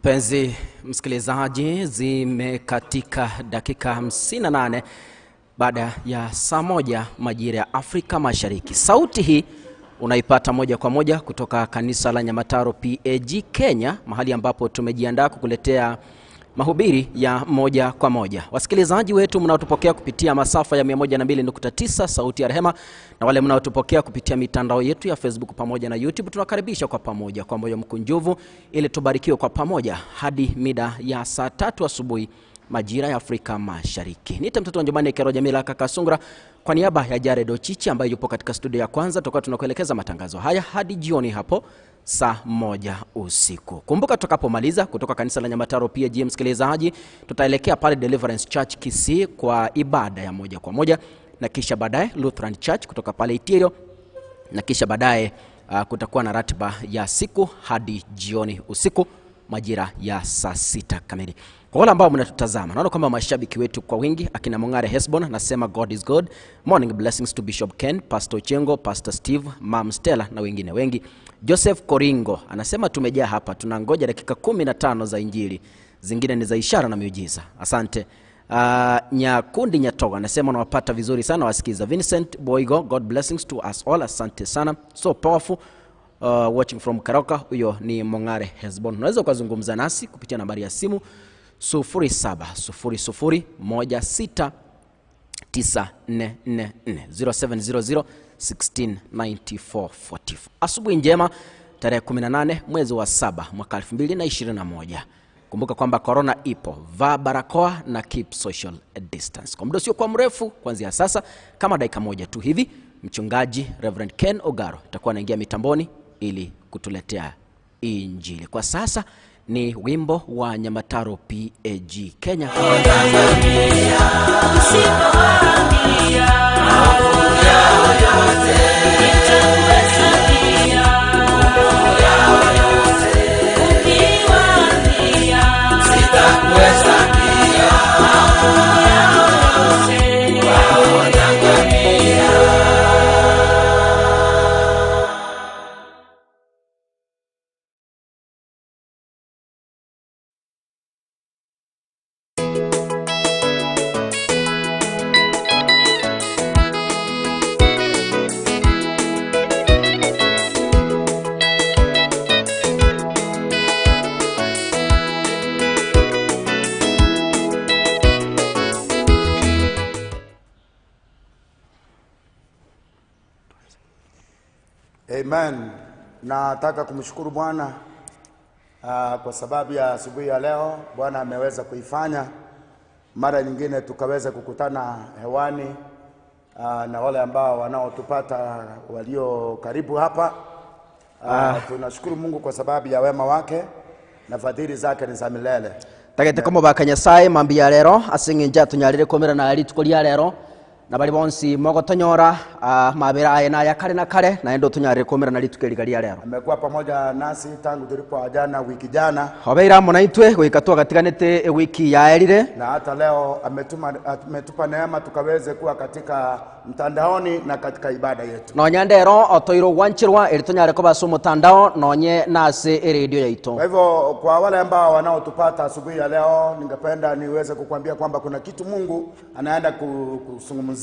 Mpenzi msikilizaji, zimekatika dakika 58 baada ya saa 1 majira ya Afrika Mashariki. Sauti hii unaipata moja kwa moja kutoka kanisa la Nyamataro PAG Kenya, mahali ambapo tumejiandaa kukuletea mahubiri ya moja kwa moja. Wasikilizaji wetu mnaotupokea kupitia masafa ya 102.9 Sauti ya Rehema na wale mnaotupokea kupitia mitandao yetu ya Facebook pamoja na YouTube, tunakaribisha kwa pamoja kwa moyo mkunjuvu ili tubarikiwe kwa pamoja hadi mida ya saa 3 asubuhi majira ya Afrika Mashariki. Niite mtoto wa nyumbani Kero Jamila Kaka Sungura kwa niaba ya Jared Ochichi ambaye yupo katika studio ya kwanza, tutakuwa tunakuelekeza matangazo haya hadi jioni hapo saa 1 usiku. Kumbuka tutakapomaliza kutoka kanisa la Nyamataro PAG, msikilizaji, tutaelekea pale Deliverance Church Kisii kwa ibada ya moja kwa moja, na kisha baadaye Lutheran Church kutoka pale Itirio, na kisha baadaye kutakuwa na ratiba ya siku hadi jioni usiku majira ya saa 6 kamili. Kwa wale ambao mnatutazama, naona kwamba mashabiki wetu kwa wingi, akina Mongare Hesbon nasema God is good. Morning blessings to Bishop Ken, Pastor Chengo, Pastor Steve, Mom Stella na wengine wengi. Joseph Koringo anasema tumejaa hapa, tunangoja dakika 15 za injili, zingine ni za ishara na miujiza. Asante. Nyakundi Nyatoga anasema nawapata vizuri sana wasikiza. Vincent Boigo, God blessings to us all. Asante sana. So powerful. Watching from Karoka, huyo ni Mongare Hesbon. Unaweza ukazungumza nasi kupitia nambari ya simu 0700 16944 0700 169444. Asubuhi njema tarehe 18 mwezi wa 7 mwaka 2021. Kumbuka kwamba corona ipo, vaa barakoa na keep social distance. Kwa muda usio kwa mrefu kuanzia sasa, kama dakika moja tu hivi, mchungaji Reverend Ken Ogaro atakuwa anaingia mitamboni ili kutuletea injili. Kwa sasa ni wimbo wa Nyamataro PAG Kenya. Amen. Nataka kumshukuru Bwana kwa sababu ya asubuhi ya leo Bwana ameweza kuifanya mara nyingine tukaweza kukutana hewani na wale ambao wanaotupata walio karibu hapa. Tunashukuru Mungu kwa sababu ya wema wake na fadhili zake ni za milele. Tagete komo bakanyasaye mambi ya lero asinginja tunyalire komera na ali tukolia lero na bali bonsi mogotonyora mabera aye na ya kare na kare na endo tunyare komera na litukeligalia lero. Amekuwa pamoja nasi tangu tulipoajana wiki jana. Hobeira munaitwe goikatua gatiganete wiki ya erire. Na hata leo ametupa neema tukaweze kuwa katika mtandaoni na katika ibada yetu. Nonyandero otoiro wanchirwa eritunyare ko baso mutandao nonye nase radio yaito. Kwa hivyo kwa wale ambao wanaotupata asubuhi ya leo, ningependa niweze kukuambia kwamba kuna kitu Mungu anaenda kuzungumzia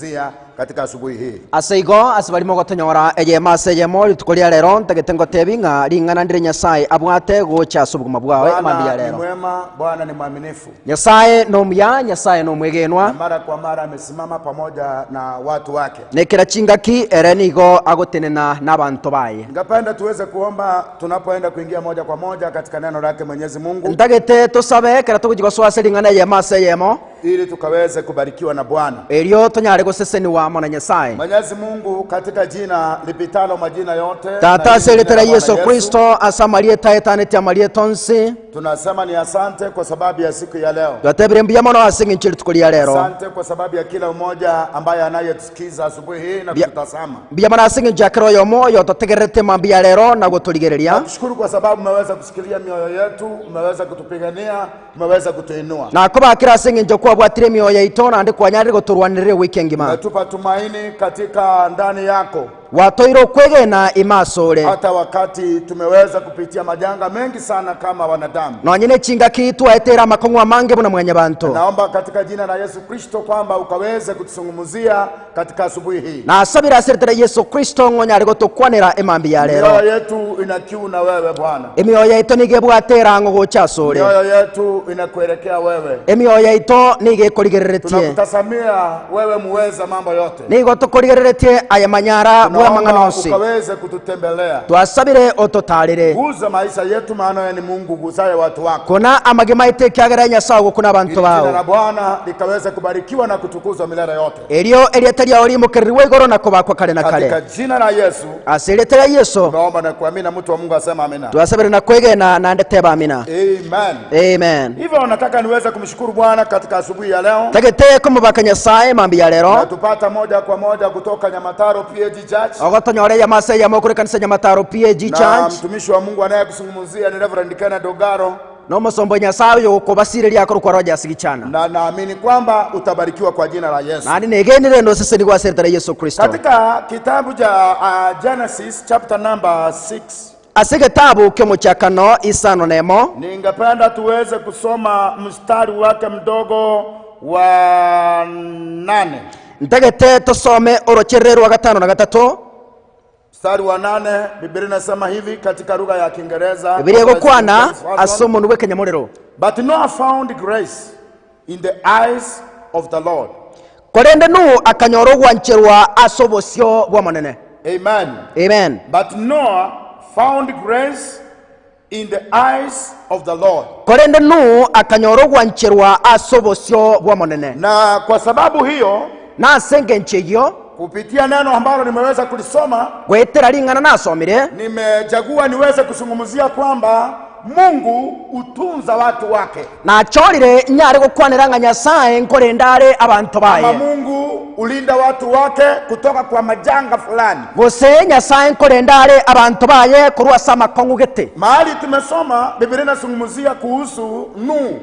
katika asubuhi hii. Aseigo asibali mogotonyora ejema sejemo litukolia lero ntagetengo tebinga lingana ndire Nyasaye abwate gocha subuguma bwawe mambia lero. Bwana ni mwema, Bwana ni mwaminifu. Nyasaye no muya, Nyasaye no mwegenwa. Mara kwa mara amesimama pamoja na watu wake. Nekera chingaki erenigo agotenena nabantu baye. Ningependa tuweze kuomba tunapoenda kuingia moja kwa moja katika neno lake Mwenyezi Mungu. Ntagete tusabe kera tugujigoswa lingana ejema sejemo ili tukaweze kubarikiwa na Bwana. Elio tonyare goseseni wa mona Nyasaye. Mwenyezi Mungu katika jina lipitalo majina yote. Tata seletera Yesu Kristo asamalie taetaneti amalie tonsi. Tunasema ni asante kwa sababu ya siku ya leo. Twatebire mbiya mono asingi nchiri tukulia lero. Asante kwa sababu ya kila mmoja ambaye anayetusikiza asubuhi hii na kututazama. Mbiya mono asingi njakero yomo yototegerete mambia lero na gutuligereria. Nakushukuru kwa sababu umeweza kusikilia mioyo yetu, umeweza kutupigania, umeweza kutuinua. Na kuba kila asingi njokuwa bwatire mioyo yaito na ndi kwanyarire guturwanirire wiki ngima. Umetupa tumaini katika ndani yako. Watoire okwegena imasore. Hata wakati tumeweza kupitia majanga mengi sana kama wanadamu. Nonye chingaki twaetera amakong'wa mange buna mwanya banto. Naomba katika jina la Yesu Kristo kwamba ukaweze kutuzungumzia katika asubuhi hii. Nasabira aseretera Yesu Kristo ng'onyare gotokwanera emambi ya lero. Mioyo yetu ina kiu na wewe Bwana. Emioyo yaito nigebwatera ng'ogocha sore. Mioyo yetu inakuelekea wewe. Emioyo yaito nigekorigereretie. Tunakutazamia wewe muweza mambo yote. Nigo tukorigereretie aya manyara bwa mang'anosi. Ukaweze kututembelea. Twasabire ototarire. Guza maisha yetu, maana wewe ni Mungu guzaye watu wako. Kona amagema ite kyagera Nyasaye gukuna abantu bao. Jina la Bwana likaweze kubarikiwa na kutukuzwa milele yote. Elio eliataria olimukererwe igoro na kobakwa kale na kale. Katika jina la Yesu. Asiletera Yesu. Naomba na kuamini, na mtu wa Mungu asema amina. Twasabire na kwegena na ndeteba amina. Amen. Amen. Hivyo nataka niweze kumshukuru Bwana katika asubuhi ya leo. Tagete kumubaka Nyasaye mambi ya lero. Na tupata moja kwa moja kutoka Nyamataro PAG Church. Ogotonyore ya mase ya mokure kanisa Nyamataro PAG Church. Na mtumishi wa Mungu anayekuzungumzia ni Reverend Kenneth Dogaro. No musombo Nyasaye yokobasire lyako kwa roja asigichana. Na naamini kwamba utabarikiwa kwa jina la Yesu. Na ninegenire ndo sisi ni kwa serikali Yesu Kristo. Katika kitabu cha Genesis chapter number 6. Asigetabu kyomo chakano isano nemo. Ningependa tuweze kusoma mstari wake mdogo wa 8. Ntegete tusome orochererwa 5 na 3. Mstari wa 8, Biblia inasema hivi katika lugha ya Kiingereza. Biblia gokwana asomo nuwe kenyamorero. But Noah found grace in the eyes of the Lord. Korende nu akanyoro gwancherwa asobosio bwa monene. Amen. Amen. But Noah found grace in the eyes of the Lord. Korende nu akanyoro gwancherwa asobosio bwa monene. Na kwa sababu hiyo na sengencheyo kupitia neno ambalo nimeweza kulisoma, gwetera lingana nasomire, nimechagua niweze kuzungumzia kwamba Mungu utunza watu wake. Na chorire nyare gokwanera nga Nyasaye nkorendare abantu baye. Kama Mungu ulinda watu wake kutoka kwa majanga fulani. Gose Nyasaye nkorendare abantu baye kurwa sama kongugete. Mahali tumesoma Biblia inazungumzia kuhusu Nuhu.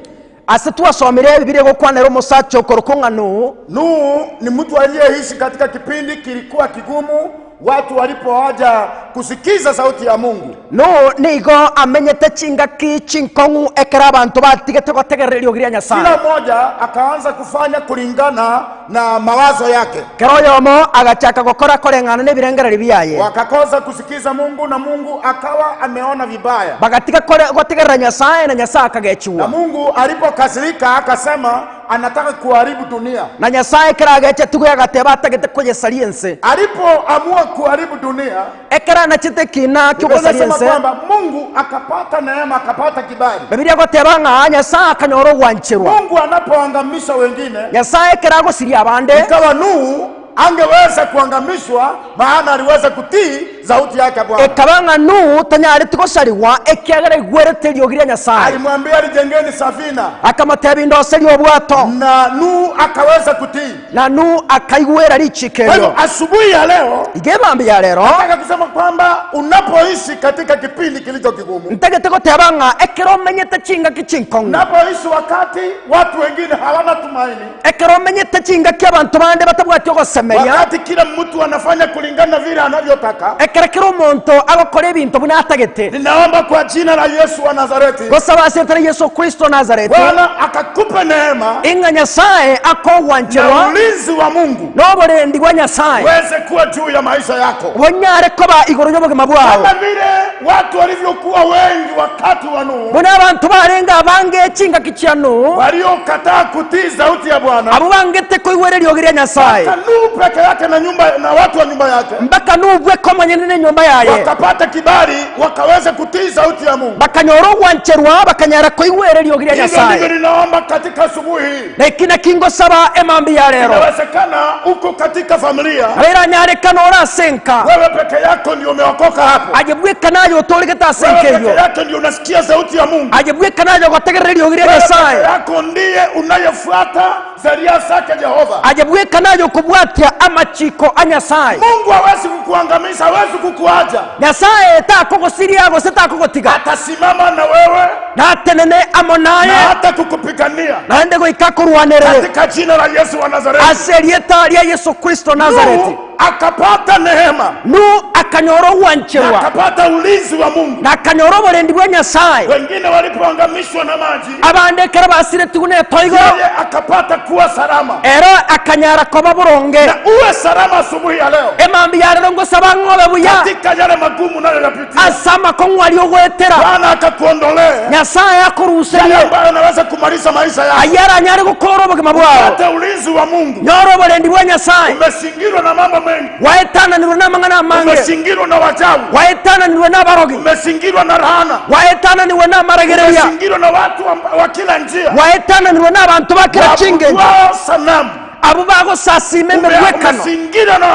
Asetua somire Biblia gokwanera omusacho korokonga Nuhu. Nuhu ni mtu aliyeishi katika kipindi kilikuwa kigumu, watu walipoaja kusikiza sauti ya Mungu. No nigo amenyete chingaki chinkongu ekera abantu batigete gotegererio giria Nyasaye. Kila mmoja akaanza kufanya kulingana na mawazo yake. Keroyomo agachaka gokora korengana nebirengereri byaye. Wakakosa kusikiza Mungu na Mungu akawa ameona vibaya. Bagatika gotegerera Nyasaye na Nyasaye akagechua. Na Mungu alipokasirika akasema anataka kuharibu dunia. Na Nyasaye kerageche tugo agateba atagete kwenye saliense. Alipoamua kuharibu dunia, ekera na chitekina kyogosaliense. Kwamba Mungu akapata neema, akapata kibali. Biblia goteba nga Nyasaye akanyoro gwancherwa. Mungu anapoangamisha wengine, Nyasaye keragosiria abande. Ikawa Nuhu angeweza kuangamishwa maana aliweza kutii sauti yake Bwana. Ekabanga Nuhu tanyari tukosariwa ekiagera igwereterio giria Nyasaye. Alimwambia lijengeni safina. Akamoteba indoserio obwato. Na Nuhu akaweza kutii. Na Nuhu akaigwera richikerio. Kwa hivyo asubuhi ya leo igemambi ya lero nataka kusema kwamba unapoishi katika kipindi kilicho kigumu, ntegete gotebanga ekero menyete chinga kichinkongo. Unapoishi wakati watu wengine hawana tumaini, ekero menyete chinga kia abantu bande batabwati ogosemera. Wakati kila mtu anafanya kulingana vile anavyotaka, ekerekero omuntu agokora ebintu buna atagete. Ninaomba kwa jina la Yesu wa Nazareti, gosaba asetera Yesu Kristo Nazareti, Bwana akakupe neema, inga Nyasaye akogwancherwa na ulinzi wa Mungu noborendi bwa Nyasaye weze kuwa juu ya maisha yako, bonyare koba igoro y'obogima bwawe. Kama vile watu walivyokuwa wengi wakati wa Nuhu, bona abantu barenga abange chinga kichia Nuhu, waliokataa kutii sauti ya Bwana, abo bangete koigwererio giria Nyasaye, Nuhu peke yake na nyumba na watu wa nyumba yake, mpaka Nuhu bweko mwenyene ne nyumba yaye, wakapata kibali wakaweza kutii sauti ya Mungu, bakanyoro gwancherwa bakanyara koigwererio giria Nyasaye. Hivyo ndivyo ninaomba katika asubuhi hii, na ikina kingo saba emambi ya lero. Inawezekana uko katika familia, rera nyarekana orasenka, wewe peke yako ndio umeokoka hapo, ajebweka nayo utolegeta senkeyo, wewe peke yako ndio unasikia sauti ya Mungu, ajebweka nayo gotegererio giria Nyasaye, wewe peke yako ndiye unayefuata sheria zake Jehova, ajebweka nayo kubwatia amachiko a Nyasaye. Mungu hawezi kukuangamiza, hawezi kukuacha. Nyasaye takogosiria gose takogotiga, atasimama na wewe na atenene amonaye, na hata kukupigania, naende goika kurwanerere katika jina la Yesu wa Nazareti, aserieta lya Yesu Kristo Nazareti. akapata neema, Nuhu akanyora ogwancherwa, akapata ulinzi wa Mungu. Na akanyora oborendi bwa Nyasaye. Wengine walipoangamishwa na maji, Abande ekero basiretigwe na etoigo, yeye akapata kuwa salama. Ero akanyara koba boronge. Na uwe salama asubuhi ya leo Emambi yarero ngosaba ng'obe buya katika yale magumu unayoyapitia. Ase amakong'u aria ogwetera. Bwana akakuondolee Nyasaye yale akuruserie ambayo anaweza kumaliza maisha yako. Aye aranyare gokora obogima bwao. Pate ulinzi wa Mungu. Nyora oborendi bwa Nyasaye. Umezingirwa na mambo mengi, Waetananirwe na amang'ana amange, umezingirwa na wachawi, waetananirwe na abarogi, umezingirwa na laana, waetananirwe na amaragereria, umezingirwa na watu wa kila njia, waetananirwe na abantu bakira chingencho, waabuduao sanamu, abo bagosasima emebwekano, umezingirwa na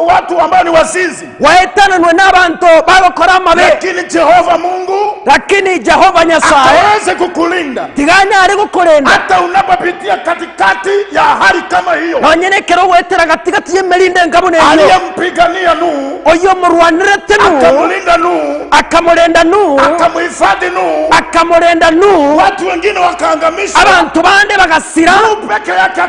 watu ambao ni wazinzi. Waetananirwe na abantu bagokora amabe. Lakini Jehova Mungu Lakini Jehova Nyasaye akaweze kukulinda tiganyare gokorenda hata unapopitia katikati ya hali kama hiyo. Nonye ekero ogwetera gatigati ya emerinde nkabuna eyo. Aliyempigania Nuhu, Oyo omorwanirete Nuhu, akamlinda Nuhu, akamurenda Nuhu, akamhifadhi Nuhu, akamurenda Nuhu, watu wengine wakaangamishwa. Abantu bande bagasira. Nuhu peke yake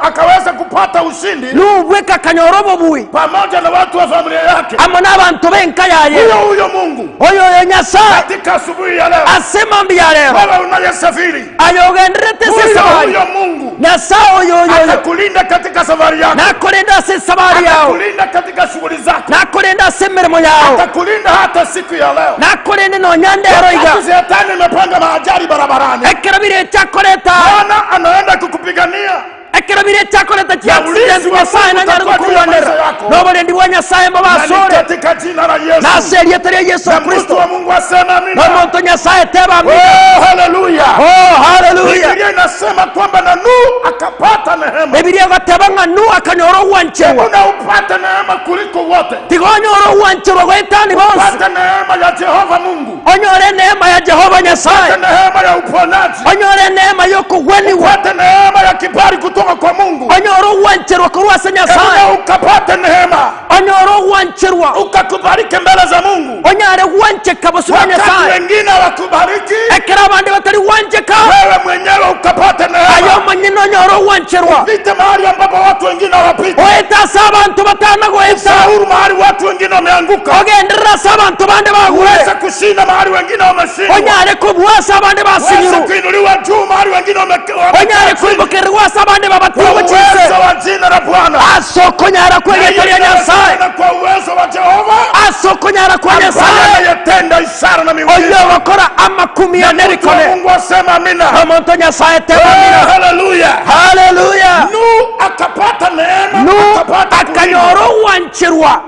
akaweza kupata ushindi Nuhu bweka akanyora obobui pamoja na watu wa familia yake. Amo n'abantu b'enka yaye. Huyo huyo Mungu Oyo oyo Nyasaye katika asubuhi ya leo, ase mambi ya lero, wewe unayesafiri, ayogenderete ase huyo esabari, huyo Mungu Nyasaye oyo oyo oyo atakulinda katika safari yako, nakorenda ase esabari yao, atakulinda katika shughuli zako, nakorenda ase emirimo yao, atakulinda hata siku ya leo. Nakorende nonya ndero iga. Wakati shetani imepanga maajali barabarani, Ekero bire ekyakoreta, Bwana anaenda kukupigania. Ekero bire ekyakoreta Na ulinzi wa Nyasaye Mungu nanyare utakuwa juu ya gokurwanera maisha yako. n'oborendi bwa Nyasaye Na ni mbabasore katika jina la Yesu. Nase erieta ria Yesu Na mtu Kristo. wa Mungu asema amina. N'omonto Nyasaye teba amina. Oh, haleluya. Oh, haleluya. Biblia inasema kwamba na Nuhu akapata neema. Bibilia egoteba ng'a Nuhu akanyora ogwancherwa. Una upate neema kuliko wote. Tigonyora ogwancherwa goetani bonsi. Pate neema ya Jehova Mungu. Onyore neema ya Jehova Pate Nyasaye. neema ya uponaji. Onyore neema yokogweniwa. Pate neema ya kibali kutoka kwa Mungu. Onyore ogwancherwa korwa ase Nyasaye. Hebu ukapate neema, Onyore ogwancherwa, ukakubalike mbele za Mungu. Onyare gwancheka bosio bwa Wakati Nyasaye. wengine hawakubariki, Ekero abande batari gwancheka, wewe mwenyewe ukapate aye neema. omonyene onyore ogwancherwa. Pite mahali ambapo watu wengine hawapiti. Oete ase abantu batana goeta. Sauru mahali watu wengine wameanguka. Ogenderera ase abantu bande bagure. Uweze kushinda mahali wengine wameshindwa. Onyare kobua ase abande Uweze basinyiru. kuinuliwa juu mahali wengine Onyare kuimbokererwa ase abande Kwa babatirwe uwezo chinse. wa jina la Bwana. Ase okonyara kwegeto ria Nyasaye. Inawezekana kwa uwezo wa Jehova Ase okonyara kwa ambaye Nyasaye anayetenda ishara na miujiza. oyo ogokora amakumi Na mtu wa anerikone. Mungu asema amina. Omonto Nyasaye teba Oh, amina. haleluya. Haleluya. Nuhu akapata neema, Nuhu akapata kulindwa. akanyora ogwancherwa,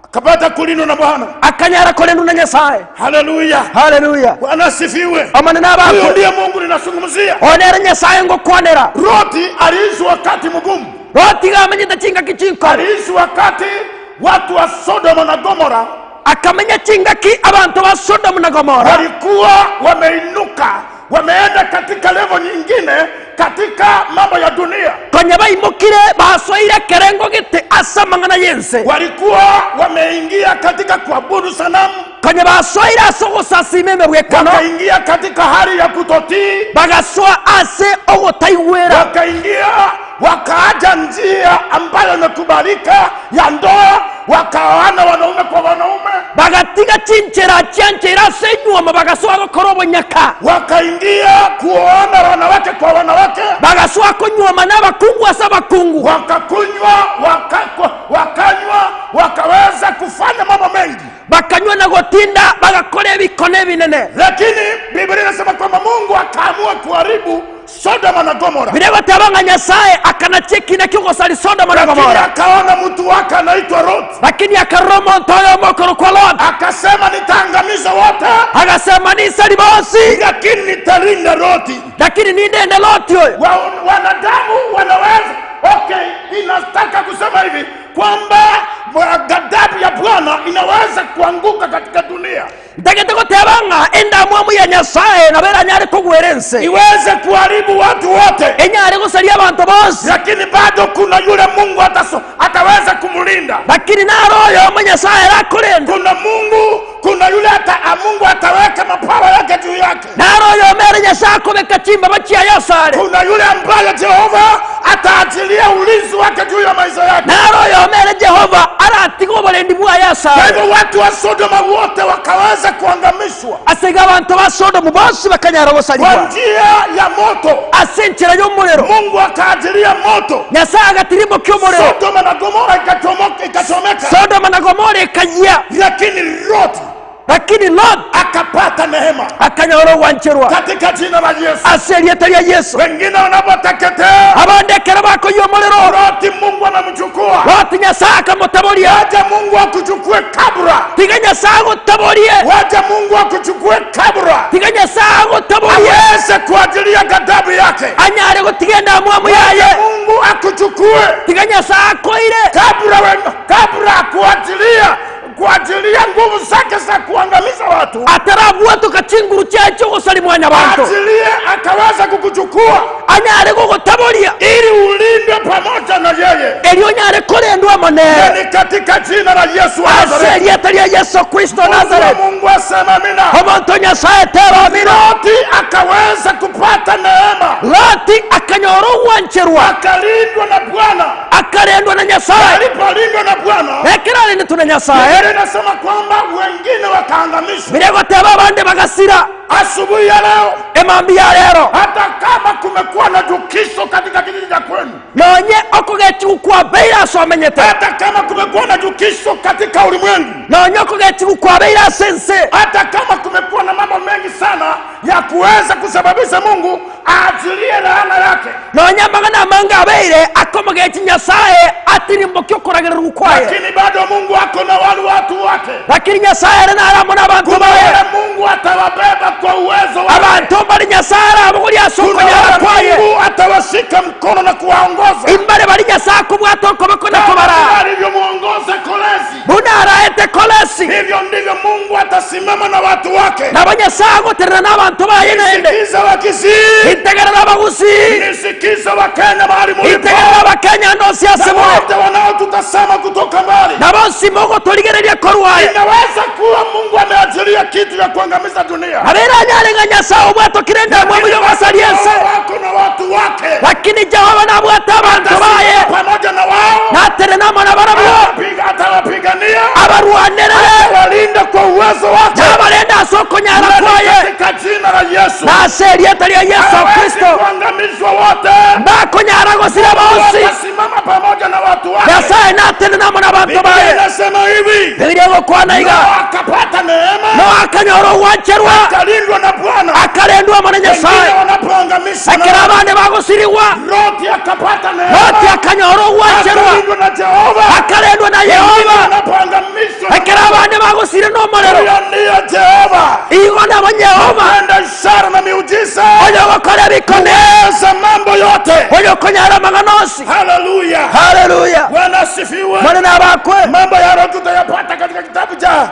Akapata kulindwa na Bwana. Akanyara korendwa na Nyasaye. Haleluya. Haleluya. Bwana asifiwe. Omonene Huyo abakwe. ndiye Mungu ninazungumzia. Onere Nyasaye ngokwanera. Loti aliishi wakati mgumu. Loti amanyete chingaki chinkoro. Aliishi wakati watu wa Sodoma na Gomora Akamenya chingaki abantu ba Sodomu na Gomora walikuwa wameinuka, wameenda katika level nyingine katika mambo ya dunia. Konya baimukire basoire kerengo gete ase amang'ana yense. Walikuwa wameingia katika kuabudu sanamu, Konya basoire ase ogosasima emebwekano, wakaingia katika hali ya kutotii, bagasoa ase ogotaigwera, wakaingia wakaaja njia ambayo imekubalika ya ndoa, wakaoana wanaume kwa wanaume, bagatiga chinchera chianchera ase enyuomo bagasoa gokora obonyaka, wakaingia kuoana wanawake kwa wanawake, bagasoa konyuoma na abakungu ase abakungu, wakakunywa wakanywa, wakaweza kufanya mambo mengi. Bakanywa na gotinda bagakora ebikono ebinene. Lakini Biblia inasema kwamba Mungu akaamua kuharibu Sodoma na Gomora, Biregoteba ng'a Nyasaye akanachia ekina kiogosari Sodoma na lakini Gomora, akaona mtu wake anaitwa Lot, lakini akarora omonto oyo omokoro kwa Lot, akasema nitaangamiza wote, agasema nisari bonsi, lakini nitalinda Loti. Lakini nindende Loti oyo. Wanadamu wanaweza, okay, inataka kusema hivi kwamba ghadhabu ya Bwana inaweza kuanguka katika dunia, Ntagete goteba ng'a endamwamu ya Nyasaye nabo eranyare kogwera ense, iweze kuharibu watu wote, enyare gosaria abanto bonsi, lakini bado kuna yule Mungu ataweza kumlinda. Lakini naro oyo omo Nyasaye erakorenda. Kuna Mungu, kuna yule Mungu ataweka mapawa yake juu yake. Naro oyo omere Nyasaye akobeka chimbaba chiaye asare. Kuna yule ambaye Jehova ataachilia ulinzi wake juu ya maisha yake. Naro oyo Kwa Nyasaye. hivyo watu wa Sodoma wote wakaweza kuangamishwa Asega abantu ba Sodomu bonsi bakanyara kwa gosalibwa njia ya moto. ase enchera y'omurero. Mungu akaajilia moto, Nyasaye agatirimo ky'omurero. Sodoma na Gomora ikachomeka, Sodoma na Gomora ekayia, lakini Loti lakini Lot akapata neema akanyora ogwancherwa katika jina la Yesu. ase erieta ria Yesu. Wengine wanapoteketea, Abandekera bakoyia omurero, Loti Mungu anamchukua. Loti Nyasaye akamotaboria. Wacha Mungu akuchukue kabla, Tiga Nyasaye agotaborie. wacha Mungu akuchukue kabla Tiga Nyasaye agotaborie aweze kuajilia ghadhabu yake. anyare gotigenda amwamu yaye. Mungu akuchukue Tiga Nyasaye akoire kabla kabla kuajilia nguvu zake za kuangamiza watu, atarabwatoka chinguru chiacho gosalimwanya bantu, ajilie akaweza kukuchukua anyare gogotaboria ili ulindwe pamoja na yeye, erio onyare korendwa monere ni katika jina la Yesu wa ase Nazareti. erieta ria Yesu Kristo Mungu wa Nazareti. Mungu asema amina. Omonto Nyasaye tera amina. Loti akaweza kupata neema, Loti akanyora ogwancherwa, akalindwa na Bwana. akarendwa na Nyasaye. Alipolindwa na Bwana, Ekero arendetwe na Nyasaye, Biblia inasema kwamba wengine wakaangamishwa. biria goteba abande bagasira. Asubuhi ya leo, Emambi ya rero, hata kama kumekuwa na jukiso katika kijiji cha kwenu, nonye okogechigwa kwabeire ase omenyete, hata kama kumekuwa na jukiso katika ulimwengu, nonye okogechigwa kwabeire ase ense, hata kama kumekuwa na mambo mengi sana ya kuweza kusababisha Mungu aachilie laana yake, nonye amang'ana amange abeire akomogechi Nyasaye atirimbokia okoragererwa kwaye, lakini bado Mungu ako na wale watu wake. Lakini Nyasaye ere naramo n'abantu Kuna baye. wale Mungu atawabeba kwa uwezo wake. Abantu mbari Nyasaye arabogoria ase Kuna okonyara wale kwaye. Mungu atawashika mkono na kuwaongoza Imbare bari Nyasaye akobwata okoboko na kama kobara vile alivyomuongoza Kolesi. buna araete Kolesi. Hivyo ndivyo Mungu atasimama na watu wake. Nabo Nyasaye agoterera n'abantu baye naende. Nisikize Wakisii, Itegerera abagusi, nisikize Wakenya mahali mulipo, itegerera abakenya ndosi ase na more, wote wanaotutazama kutoka mbali. nabo nsima ogotorigereria korwaye. Inaweza kuwa Mungu ameachilia kitu ya kuangamiza dunia, Abere anyarenga Nyasaye obwatokire endamwamu yogosaria ense, wako na watu wake, lakini Jehova nabwate abantu baye, atasimama pamoja na wao, natere namona barabwo, atawapigania, abarwanerere, atawalinda kwa uwezo wake, nabarenda ase okonyara Na ni kwaye, katika jina la Yesu. nase erieta ria Yesu Hawezi Kristo. kuangamizwa wote, Bakonyara gosira bonsi, watasimama pamoja na watu wake. Nyasaye natere namona abantu Biblia baye. inasema hivi, Bibilia egokwana iga, Noa akapata neema, no akanyora ogwancherwa, akalindwa na Bwana. akarendwa mona Wengine Nyasaye. wanapoangamishwa Ekero na abande bagosirigwa, Loti akapata Loti neema, akanyora ogwancherwa, akalindwa na Jehova. akarendwa na Wengine Yehova. wanapoangamishwa na Ekero abande bagosire n'omorero, huyo ndiyo Jehova igo nabo Yehova tenda ishara na miujiza, oyo gokora ebikone, weza mambo yote. oyo okonyara amang'ana onsi. Haleluya, Haleluya. Bwana asifiwe. Mwana abakwe. Mambo ya Loti utayapata katika kitabu cha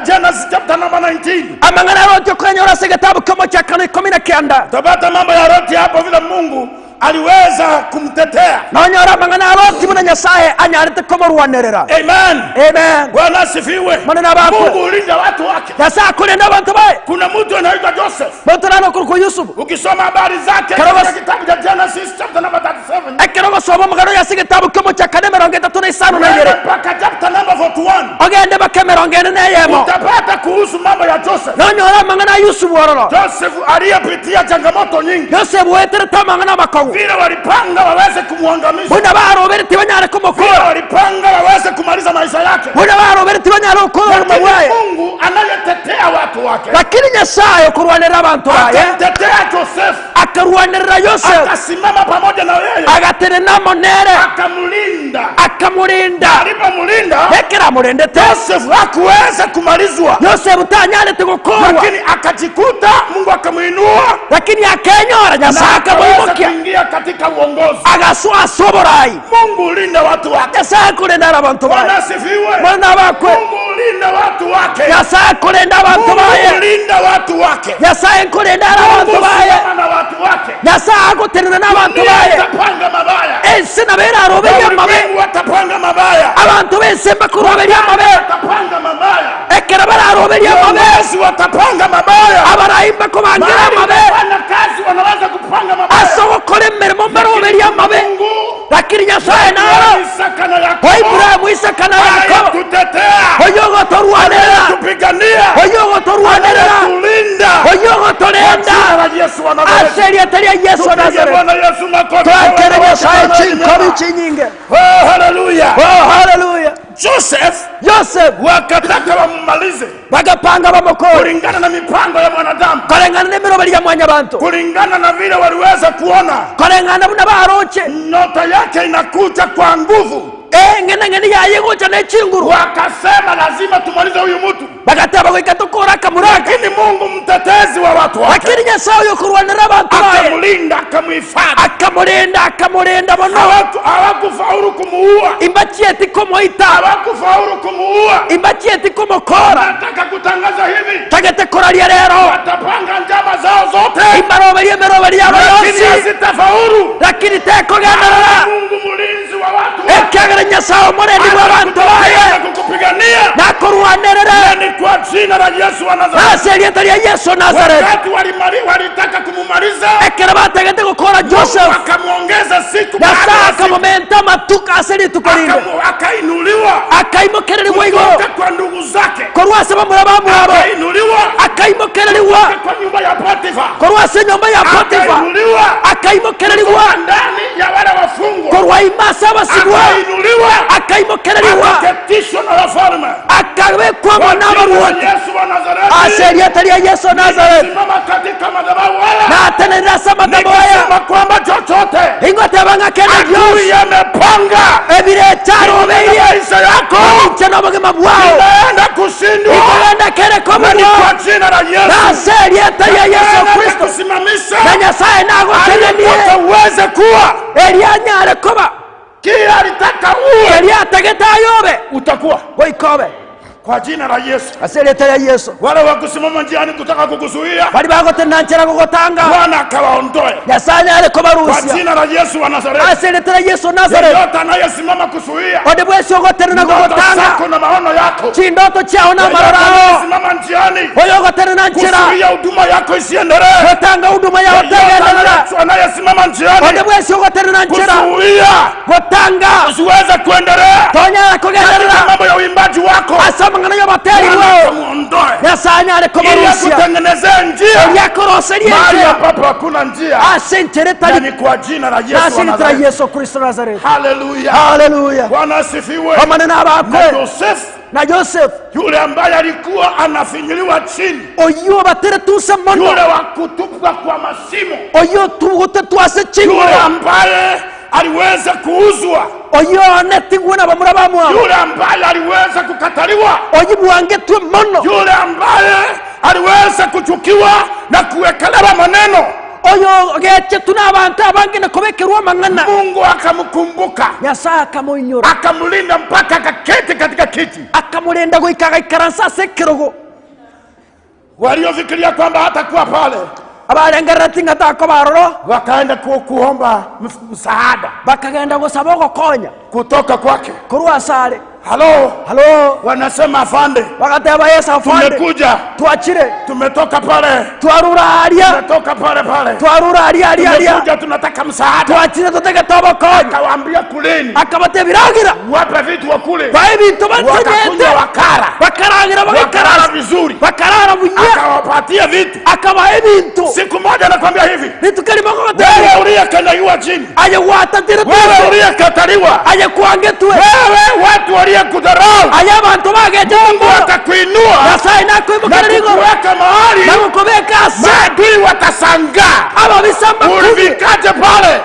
Genesis chapter number 19. Amang'ana aroti okonyora ase egetabu kiomo kia kano 19. Utapata mambo ya Loti hapo, vile Mungu aliweza kumtetea. Nonyora amang'ana aroti buna Nyasaye anyarete komorwanerera. Amen. Amen. Bwana asifiwe. Mwana abakwe. Mungu hulinda watu wake. Nyasaye akorenda abantu baye. Kuna mtu anaitwa Joseph. Motorano kuruku Yusufu. Ukisoma habari zake Karabas- katika kitabu cha Genesis chapter number 37 Ekero gosoma omogano yase egetabu kiomo kia kane 35 uende mpaka chapter number 41 ogende baka 41 utapata kuhusu mambo ya Joseph. nonyora amang'ana ya Yusufu ororo. Joseph aliyepitia changamoto nyingi, Yosefu weterete amang'ana amakong'u, vile walipanga waweze kumwangamiza, buna baroberete banyare vile komokora, walipanga waweze kumaliza maisha yake, buna baroberete banyare okora obogima lakini bwaye, Mungu anayetetea watu wake lakini Nyasaye okorwanerera abantu baye akamtetea Joseph, akarwanerera Yosefu, akasimama pamoja na yeye, agatenena monere, akamlinda. akamurinda. Alipomlinda Ekero amurendete, Joseph hakuweza kumalizwa, Yosefu tanyarete gokorwa, lakini akajikuta Mungu akamuinua lakini akenyora Nyasaye na akaweza akamuimukia, kuingia katika uongozi. agaswa ase oborai. Mungu ulinda watu wake. Nyasaye akorenda abantu baye. Bwana asifiwe. Mwana abakwe. Mungu ulinda watu wake. Nyasaye akorenda abantu Mungu baye. ulinda watu wake. Nyasaye nkorenda abantu Mungu baye. simama na watu wake. Nyasaye agoterera n'abantu Dunia baye. itapanga mabaya, Ensi nabo eraroberia amabe. ulimwengu watapanga mabaya, Abantu b'ensi mbakuroberia amabe. watapanga mabaya, Ekero bararoberia amabe, viongozi watapanga mabaya, abarayi mbakubangira mahali amabe, wanafanya kazi wanaweza kupanga mabaya. ase ogokora emirimo mbaroberia amabe, Mungu lakini Nyasaye naro Isaka na wa Yakobo Iburahimu, Isaka na Yakobo anayetutetea. lya Yesu wa Tupige Nazareti. Bwana Yesu makofi. Twakere Nyasaye chinkobi chinyinge. Oh, haleluya. Oh, haleluya. Joseph Joseph wakataka wammalize bagapanga bamukore kulingana na mipango ya mwanadamu, kulingana n'emirobo lya mwanya bantu, kulingana na vile waliweza kuona kulingana buna baroche nyota yake inakuja kwa nguvu. Ng'enang'eni yayegocha nechinguru. Wakasema lazima tumalize huyu mtu, Bagateba goika tukora akamuraka, lakini Mungu mtetezi wa watu wake lakini Nyasaye oyo kurwanira abantu baye akamlinda, akamhifadhi. Akamulinda, akamulinda mono. Hawakufaulu kumuua, Imbachieti komoita, hawakufaulu kumuua. Imbachieti komokora. Nataka kutangaza hivi, Tagete koraria rero, watapanga njama zao zote, imbaroberie emeroberi yabo lakini yonsi, hazitafaulu. Lakini tekogenderera. Mungu mlinzi wa watu wake Ekiagera Nyasaye omurendi bwa abantu baye atakutetea na kukupigania, nakurwanerera ni kwa jina la Yesu wa Nazareti. ase erieta ria Yesu Nazareti. Wakati walitaka kumumaliza, Ekero batagete gukora Joseph, wakamwongeza siku baada Nyasaye ya siku, akamomenta amatuka ase rituko rinde, akainuliwa akaimokererigwa igoro kutoka kwa ndugu zake, korwa ase bamura bamwabo, akainuliwa akaimokererigwa kutoka kwa nyumba ya Potifa, korwa ase enyomba ya Potifa, akainuliwa akaimokererigwa ndani ya wale wafungwa, korwa ima ase abasigwa, akainuliwa akaimokererigwa akaketishwa na wafalme. akabekwamo Kwa jina la n'abaruoti Yesu wa Nazareti, ase erieta ria Yesu wa Nazareti. simama katika madhabahu haya Natenenera ase amatabo aya, nikisema kwamba chochote ingoteba ng'a kende adui gionsi amepanga ebirecharobeire maisha yako inche na obogima bwao inaenda kushindwa, ikogenda kere na ni komorwa kwa jina la Yesu nase erieta ria Yesu Naenda Kristo kusimamisha na Nyasaye nagotenenie alipata uweze kuwa erianyare koba kila alitaka uwe, eriatagete ayobe utakuwa goikobe kwa jina la Yesu. ase erieta ria Yesu. Wale wa kusimama njiani kutaka kukuzuia, Bari bagotena nchera gogotanga, Bwana akawaondoe Nyasaye anyare kwa kobarusia jina la Yesu wa Nazareti. ase erieta ria Yesu Nazareti. Yeyote anayesimama kuzuia Onde bwesi ogotenena ndoto gogotanga zako na maono yako, chindoto chiao na yeyote amarorao, anayesimama njiani oyo ogotenena nchera kuzuia huduma yako isiendelee, gotanga huduma yao yeyote tegenderera, anayesimama njiani onde bwesi ogotenena nchera kuzuia gotanga usiweze kuendelea tonyara katika kugenderera mambo ya uimbaji wako, ase amang'ana y'abateri Bwana bwao, akamuondoe Nyasaye anyare ili kobarusia akutengenezee njia eriakoroserie mahali nchera ambapo hakuna njia, ase nchera na etari ni kwa jina la Yesu ase wa erieta ria Nazareti. Yesu Kristo Nazareti. Haleluya, Haleluya. Bwana asifiwe. Amanene Na abakwe Joseph na Joseph yule ambaye alikuwa anafinyiliwa chini, oyo batere tuse mono, yule wa kutupwa kwa mashimo, oyo tugute twase yule chinguro, ambaye aliweza kuuzwa, oyo onetigwe na bamura bamwabo, yule ambaye aliweza kukataliwa, oyo bwangetwe mono, yule ambaye aliweza kuchukiwa na kuwekelewa maneno, oyo gechetu n'abantu abange nakobekerwa amang'ana, Mungu akamkumbuka, Nyasaye akamoinyora, akamlinda mpaka akaketi katika kiti. Akamulinda goika agaikaransa ase ekerogo. Waliofikiria kwamba hatakuwa pale Abarengerera ting'atako baroro, wakaenda kuomba msaada bakagenda gosaba ogokonya kutoka kwake. Korwa asare. Halo, Halo. wanasema afande, Bagateba Yesu afande, tumekuja, twachire, tumetoka pale, twarura aria, tumetoka pale pale, twarura aria aria aria, tumekuja, tunataka msaada. Twachire totegete obokonyi. Akawaambia kuleni, Akabatebiragira, wape vitu wakule, bae ebintu wakakunywa batenyete, wakara, bakaragira wakalala bagaikarasa, vizuri, bakarara buya, akawapatia vitu. Akabaha ebintu. Siku moja nakwambia hivi, Rituko rimwe wewe uliyekanyagwa chini, aye gwatatire wewe tuse, uliyekataliwa, aye kwangetwe, wewe watu waliyekudharau, aye abantu bagete Mungu ngoro, atakuinua Nyasaye na nakoimokerera igoro kukuweka mahali nagokobeka ase maadui watashangaa, ababisa makubi. ulifikaje pale?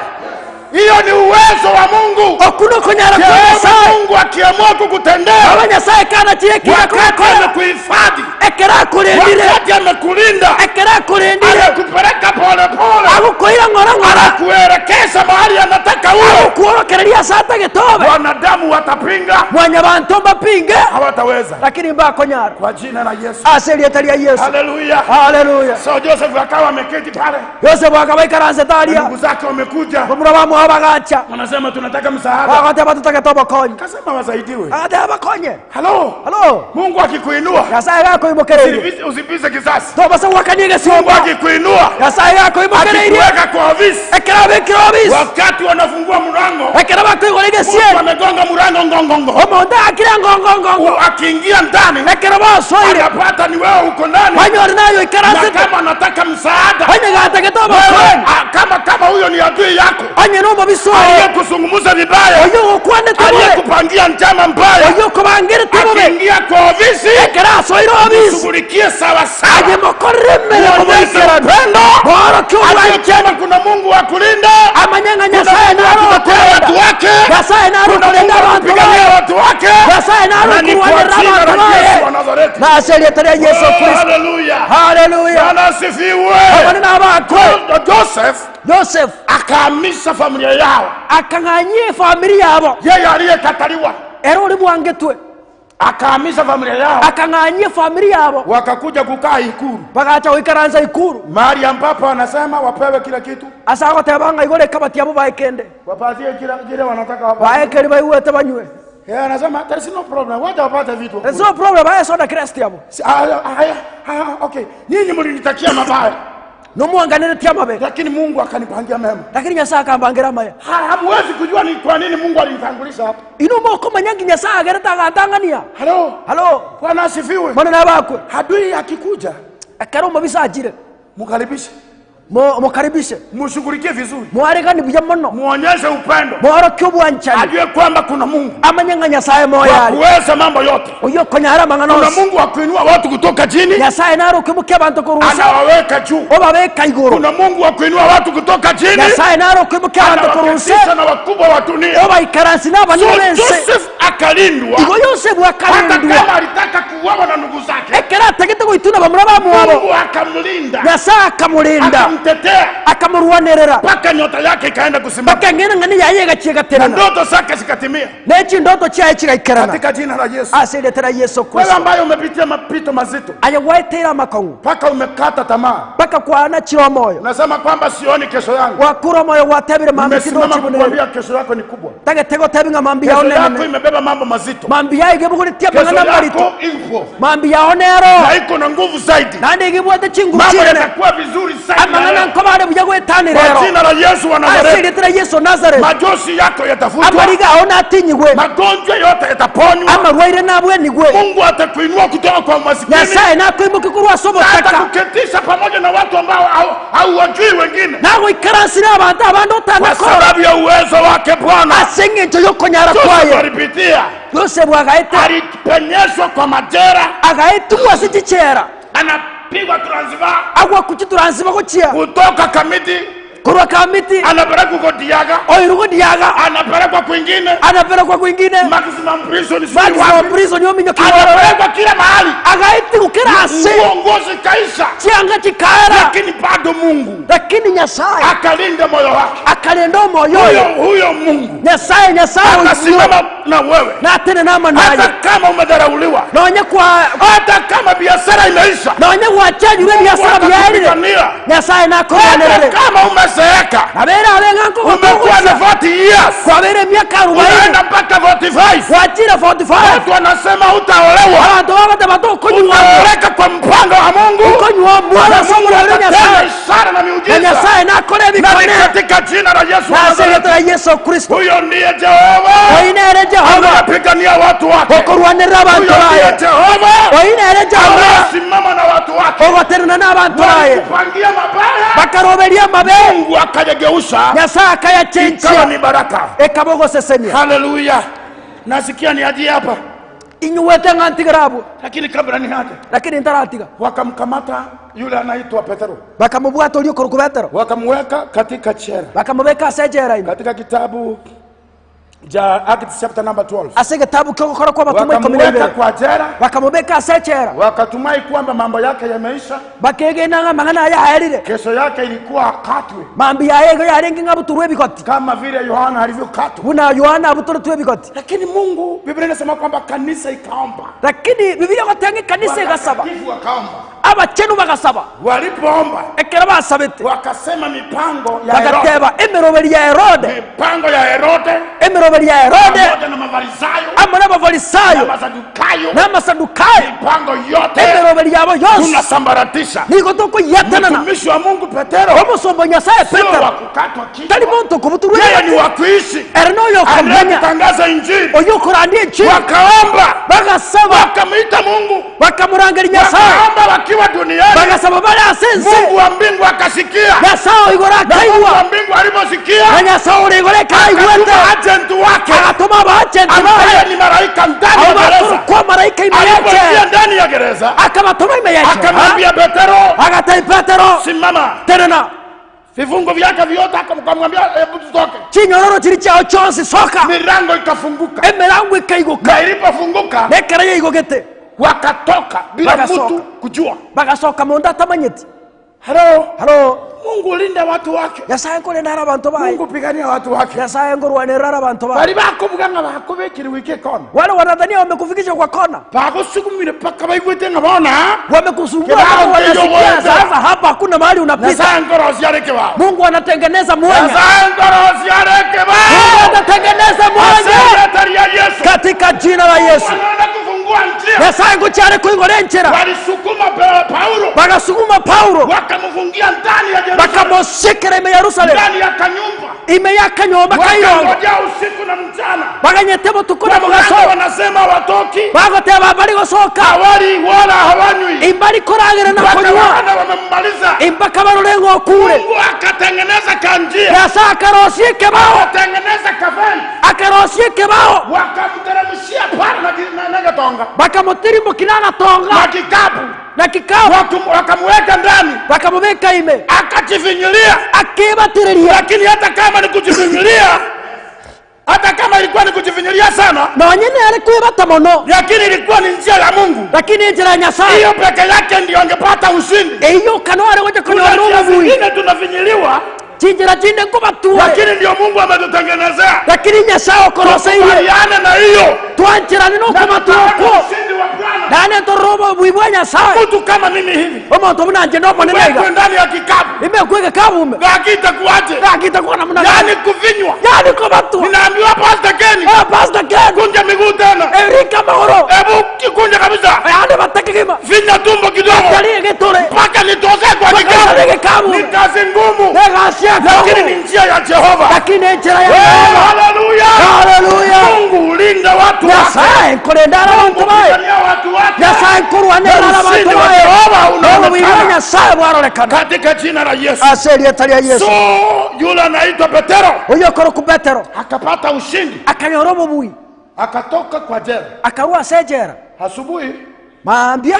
Hiyo ni uwezo wa Mungu. Okuno konyara kwa Yehova Nyasaye. Mungu akiamua kukutendea, Aba Nyasaye kana chire wakati kira amekuhifadhi, ekera akurindire, wakati amekulinda, ekera akurindire, amekupeleka polepole, agukoira ng'ora ng'ora, anakuelekeza mahali anataka uwe. Agukuorokereria ase atagetobe. Wanadamu watapinga, Mwanyabantu mbapinge, hawataweza, lakini mbakonyara kwa jina la Yesu. Ase erieta ria Yesu. Haleluya. Haleluya. So Joseph akawa ameketi pale, Yosefu akabaikaranse taria, ndugu zake wamekuja, bamura bamwabo bagacha, wanasema tunataka msaada. Bagateba tutagete obokonyi. Akasema wasaidiwe. Agateba bakonye. Halo, Halo. Mungu akikuinua Nyasaye gakoimokereirie, usipize kisasi. tobasa gwakania Mungu egesimba. akikuinua, Nyasaye gakoimokereirie, akikuweka kwa ofisi, ekero abekire obisi, wakati wanafungua mlango, ekero bakoigora Mungu egesieri, amegonga mlango ngo ngongongo, Omonto akire ngongongongo. Akiingia ndani Ekero basoire. anapata ni wewe uko ndani, Banyore nayo na ikaransete. kama anataka msaada Onye gatagete wewe, obokonyi. kama huyo ni adui yako Onye nomobisoe. aliyekuzungumza vibaya, Oyo gokwanete bobe. aliyekupangia njama mbaya, Oyo okobangirete bobe. akiingia kwa ofisi Ekero asoire obisi. shughulikie sawa sawa, Aye mokorere emeremo muonyeshe boikeranu. upendo, Borokia ajue obwanchani. kwamba kuna Mungu wa kulinda, Amanyanga kuna Nyasaye Mungu wa kutetea naro watu okorenda. wake, Nyasaye naro kuna okorenda Mungu wa abantu kupigania baye. watu wake, Nyasaye naro na ni kwa okurwanirira jina abantu la Yesu baye. wa Nazareti. Nase erieta ria Yesu Oh, Kristo. haleluya! Haleluya. Bwana asifiwe. Abone nabakwe. Joseph Joseph akahamisha familia yao, akang'anyia efamiri yabo. Yeye aliyekataliwa Era ori bwangetwe. Akahamisha familia yao, Akang'anyia efamiri yabo. Wakakuja kukaa Ikulu, Bagacha goikaransa ikuru. Mahali ambapo anasema wapewe kila kitu, Ase agotebanga igoro ekabati abo baekende. Wapatie kila kile wanataka wapatie. Baekeri baiwete banywe. Yeye anasema there is no problem, wacha wapate vitu. There's no problem, baesoda crest yabo. Haya, okay, nyinyi mlinitakia mabaya, Nomwanganiretie amabe. Lakini Mungu akanipangia mema. Lakini Nyasaye akambangira amaya. Hamwezi kujua ni kwa nini Mungu alinitangulisha hapa. Ino mokomanya ngi Nyasaye agerete agantang'ania. Halo, Halo. Bwana asifiwe. Mono nabakwe. Adui akikuja, Ekero omobisa ajire. Mkaribishe, Mukaribishe. Mshughulikie vizuri, Mwaregani buya mono. Muonyeshe upendo, Mworokie obwanchani. Ajue kwamba kuna Mungu Amanye ng'a Nyasaye moyo wa ari. kuweza mambo yote. Oyo okonyara amang'ana Kuna onsi. Mungu wa kuinua watu kutoka chini, Nyasaye naro okoimokia abanto korwa inse. Anawaweka juu. Obabeka igoro. Kuna Mungu wa kuinua watu kutoka chini, Nyasaye naro okoimokia abanto korwa inse. Anawaketisha na wakubwa wa dunia. Obaikaransi n'abanene So b'ense. Joseph akalindwa, Igo Yosefu hata akarindwa. kama alitaka kuuawa na ndugu zake, Ekero atagete goituna bamura bamwabo. Mungu akamlinda, Nyasaye akamurinda. Akamtetea Akamurwanerera. Mpaka nyota yake ikaenda kusimama Mpaka ng'ina ng'ani yaye na egachiegaterana. Ndoto zake zikatimia Nechindoto chiaye chigaikerana. Katika jina la Yesu. Ase erieta Yesu Wewe Kristo. ambaye umepitia mapito mazito Aye gwaeteire amakong'u. Mpaka umekata tamaa, Mpaka kwana chira omoyo. Unasema kwamba sioni kesho yangu, Gwakura omoyo gwatebire mambi nimesimama tindochibunere. kukuambia kesho yako ni kubwa. Tagete gotebi ng'a mambi Kesho yao yako nene. imebeba mambo mazito. Mambi yaye gebuguretie Kesho amang'ana marito. yako ipo Mambi yao nero. Na iko na nguvu zaidi. Naende igibwate chinguru Mambo chinene. yatakuwa vizuri zaidi ya Amang'ana leo. nkobare buya gwetanira Kwa ero. jina la Yesu wa Ase Nazareti, erieta Yesu Nazareth. Machozi yako yatafutwa, Amariga ao natinyigwe. Magonjwa yote yataponywa. Amarwaire nabwenigwe. Mungu atakuinua kutoka kwa umasikini Nyasaye nakoimoki korwa ase na obotaka. Atakuketisha pamoja na watu ambao hauwajui wengine, Nagoikaransi n'abantu abandi kwa otanakora. sababu ya uwezo wake Bwana. Ase eng'encho y'okonyara Joseph kwaye. alipitia, Yosefu agaete. Alipenyeshwa kwa majera, Agaetumwa ase chichera. Anapigwa transfer Agwa kuchituransiba gochia. Kutoka Kamiti, Korwa Kamiti. Anapelekwa huko Diaga, Oirugo Diaga. Anapelekwa kwingine, Anapelekwa kwingine. Maximum prison, sijui Maximum wapi. prison yominyokiwarore. Anapelekwa kila mahali, Agaetigwa kera ase. Uongozi kaisha, Chianga chikaera. Lakini bado Mungu Lakini Nyasaye akalinda moyo wake. Akarenda omoyo Huyo oyo. Huyo Mungu Nyasaye Nyasaye oyo. Atasimama na wewe, Natene namanaye. Hata kama umedharauliwa, Nonye kwa hata kama biashara imeisha, nonye gwachanyire Mungu ebiasara byaerire. atakupigania. Nyasaye Hata nakorwanerere. kama umezeeka, Nabere abe umekuwa na 40 years, kwabere emyaka 40. Unaenda mpaka 45, Gwachire 45. Watu wanasema utaolewa, Abanto babate batokonywa. Utaoleka kwa mpango wa Mungu, Okonywa mwana na Mungu somorore atatenda Nyasaye. ishara na Na miujiza, Nyasaye nakora na ni ebikone. katika jina la Yesu wa Nase Nazareti. erieta ria Yesu Kristo. Huyo ndiye Jehova Oinere Jehova. Anayepigania watu wake. Okorwanirira abantu Huyo ndiye baye. Jehova Oinere Jehova. Anayesimama na watu wake. Ogoterana n'abantu baye. Walikupangia mabaya, Bakaroberia amabe. Mungu akayageuza Nyasaye ikawa akayachenchia. Ni baraka. Ekaba ogosesenia. Haleluya! Nasikia niajie hapa, Inyuwete ng'a ntigera abwo. Lakini kabla niaje, Lakini ntaratiga. Wakamkamata yule anaitwa Petero, Bakamubwata oria okorokwa Petero. Wakamweka katika chera, Bakamubeka ase ejera ime. Katika kitabu cha Acts chapter number 12, Ase egetabu kia ogokora kwa abatumwa ikumi na wakamweka ibere. Kwa jera, Bakamubeka ase echera. Wakatumai kwamba mambo yake yameisha. Bakegena ng'a mang'ana aya aerire. Kesho yake ilikuwa akatwe Mambi yaye igo yarenge ng'a buturwa ebigoti. Kama vile Yohana alivyokatwa. Buna Yohana abutoretwe ebigoti. Lakini Mungu, Biblia inasema kwamba kanisa ikaomba, Lakini Bibilia gotenga ekanisa egasaba. Watakatifu wakaomba. Abachenu bagasaba. Walipoomba Ekero basabete. Wakasema mipango ya Herode, Bagateba emeroberi ya Herode. Mipango ya Herode Emeroberi ya Herode. Pamoja na Mafarisayo Amo n'Abafarisayo. Abafarisayo na Masadukayo, n'Amasadukayo, mipango yote emeroberi yabo yose tunasambaratisha. Nigo tukuyetanana. Mtumishi wa Mungu Petero Omusombo Nyasaye sio Petero wa kukatwa tari kichwa, muntu kubuturwa, yeye ni wa kuishi, eri noyo komenya anayetangaza injili. Oyo kurandia injili. Wakaomba, Bagasaba, wakamwita Mungu, bakamurangira Nyasaye, wakaomba wakiwa duniani, bagasaba bari ase ense. Mungu wa mbingu akasikia. Nyasaye oigoro Na Mungu akaigwa, wa mbingu aliposikia, na Nyasaye ore igoro ekaigwete, akatuma agent wake agatuma abaagenti ambaye baye ni malaika ndani ya abo gereza. baturukwa marayika ime Alipoingia yake, ndani ya gereza, akabatuma ime yake, akamwambia Petero, agatari Petero, simama. Terena. Vifungo vyake vyote akamwambia, hebu tutoke. Chinyororo chiri chao chonse soka. Milango ikafunguka, Emirango ikaiguka, na ilipofunguka nekera yaigogete, wakatoka bila Wakasoka. mtu kujua. Bagasoka mundu atamanyeti. Halo, Halo. Mungu linda watu wake, Nyasaye nkorenda abantu baye. Mungu pigania watu wake. Nyasaye ngorwanirira abantu baye. Bali bakuvuga nga bakubikira wiki kona, Wale wanadhania wamekufikisha kwa kona, bakusukumire paka baigwete nga bona wamekusumbua Kibao mpaka wanasikia ndiyo wote. sasa hapa hakuna mahali unapita. Nyasaye ngorosia kibao, Mungu anatengeneza mwanya. Nyasaye ngorosia Mungu kibao, anatengeneza mwanya asante ya Yesu. katika jina la Yesu. Wanaenda kufungua njia, Nyasaye nguchare kuingora enchera, walisukuma Paulo, bagasukuma Paulo, wakamfungia ndani ya Yerusalemu, bakamushikira ime Yerusalemu, ndani ya kanyumba, ime yakanyomba kairongo, wakangojea usiku na mchana. baganyete botuko na Wamganga mugaso, wanasema watoki, bagoteba bari gosoka, hawali wala hawanywi, imbari koragera na mpaka konywa, wana wamemmaliza. imbaka barore ng'okure. Mungu akatengeneza kanjia, Nyasaye akarosie kebao, akatengeneza kafeni, akarosie kebao, wakamteremshia pale na gatonga bakamutirimbuki n'agatonga na kikapu, na kikabu, wakamweka ndani, bakamubika ime, akajifinyilia. akibatiriria. Lakini hata kama ni kujifinyilia, hata kama ilikuwa ni kujifinyilia sana, Nonye ari kwibata muno, lakini ilikuwa ni njia ya Mungu. lakini enjira ya Nyasaye Hiyo peke yake ndio angepata ushindi. eyo kano ari goja Kuna konyora njia obubui, zingine tunafinyiliwa, chinjira chinde nkubature, lakini ndio Mungu ametutengenezea. lakini Nyasaye okoroseirie Tukubaliane na hiyo twanchirane na nokubatura tutaona okwo, ushindi wa Bwana. nane ntorora obobui bwa Nyasaye. Mtu kama mimi hivi Omonto buna nje nomonene wekwe iga ndani ya kikapu, imekwe gekabume, lakitakuaje? gakitakuwa namna gani? Yani kuvinywa. Yani kubatua. Ninaambiwa Pastor Ken, Eh, Pastor Ken, kunja miguu tena, erika magoro, hebu kunja kabisa, yani batakigima, finya tumbo kidogo jalie gitore, mpaka nitosee kwa Mpaka kikapu. kikapu. Ni kazi ngumu, negacia lakini ni njia ya Jehova. lakini enjira ya Eh, Jehova. haleluya! Haleluya! Mungu ulinda watu wake, Nyasaye nkorenda Mungu abantu baye, pigania watu wake. Nyasaye nkorwanirira Na abantu ushindi wa baye, Jehova obubui bwa unaonekana Nyasaye bwarorekana katika jina la Yesu. ase erieta ria Yesu. So yule anaitwa Petero Oyo koroku Petero akapata ushindi, akanyora obobui, akatoka kwa jela. akarua ase ejera. Asubuhi Mambia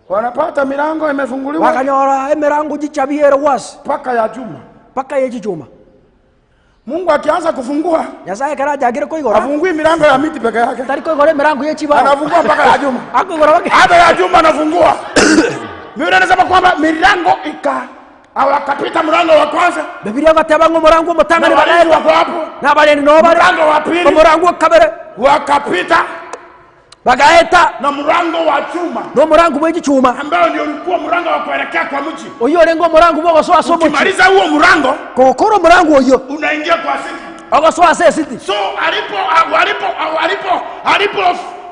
wanapata milango imefunguliwa bakanyora emirango gichabiere wasi mpaka ya juma. mpaka yechijuma. Mungu akianza kufungua, Nyasaye karajagire koigora, afungui milango ya miti peke yake, tari koigora emirango yechibao, anafungua mpaka ya juma, akoigora bake hata ya juma anafungua. Biblia inasema kwamba milango wakapita mlango wa kwanza Bibilia gateba ng'o omorango na omotang'ani walinzi bagaerwa, wako hapo, n'abareni noo bare, mlango wa pili omorango wa kabere wakapita, bagaeta, na mlango wa chuma n'omorango bwa echichuma ambao ndio ulikuwa mlango wa kuelekea kwa mji. oyo orenge omorango bwa ogosoa ase omochi. Ukimaliza huo mlango Kogokora omorango oyo unaingia kwa city. ogosoa ase esiti. So alipo walipo walipo alipo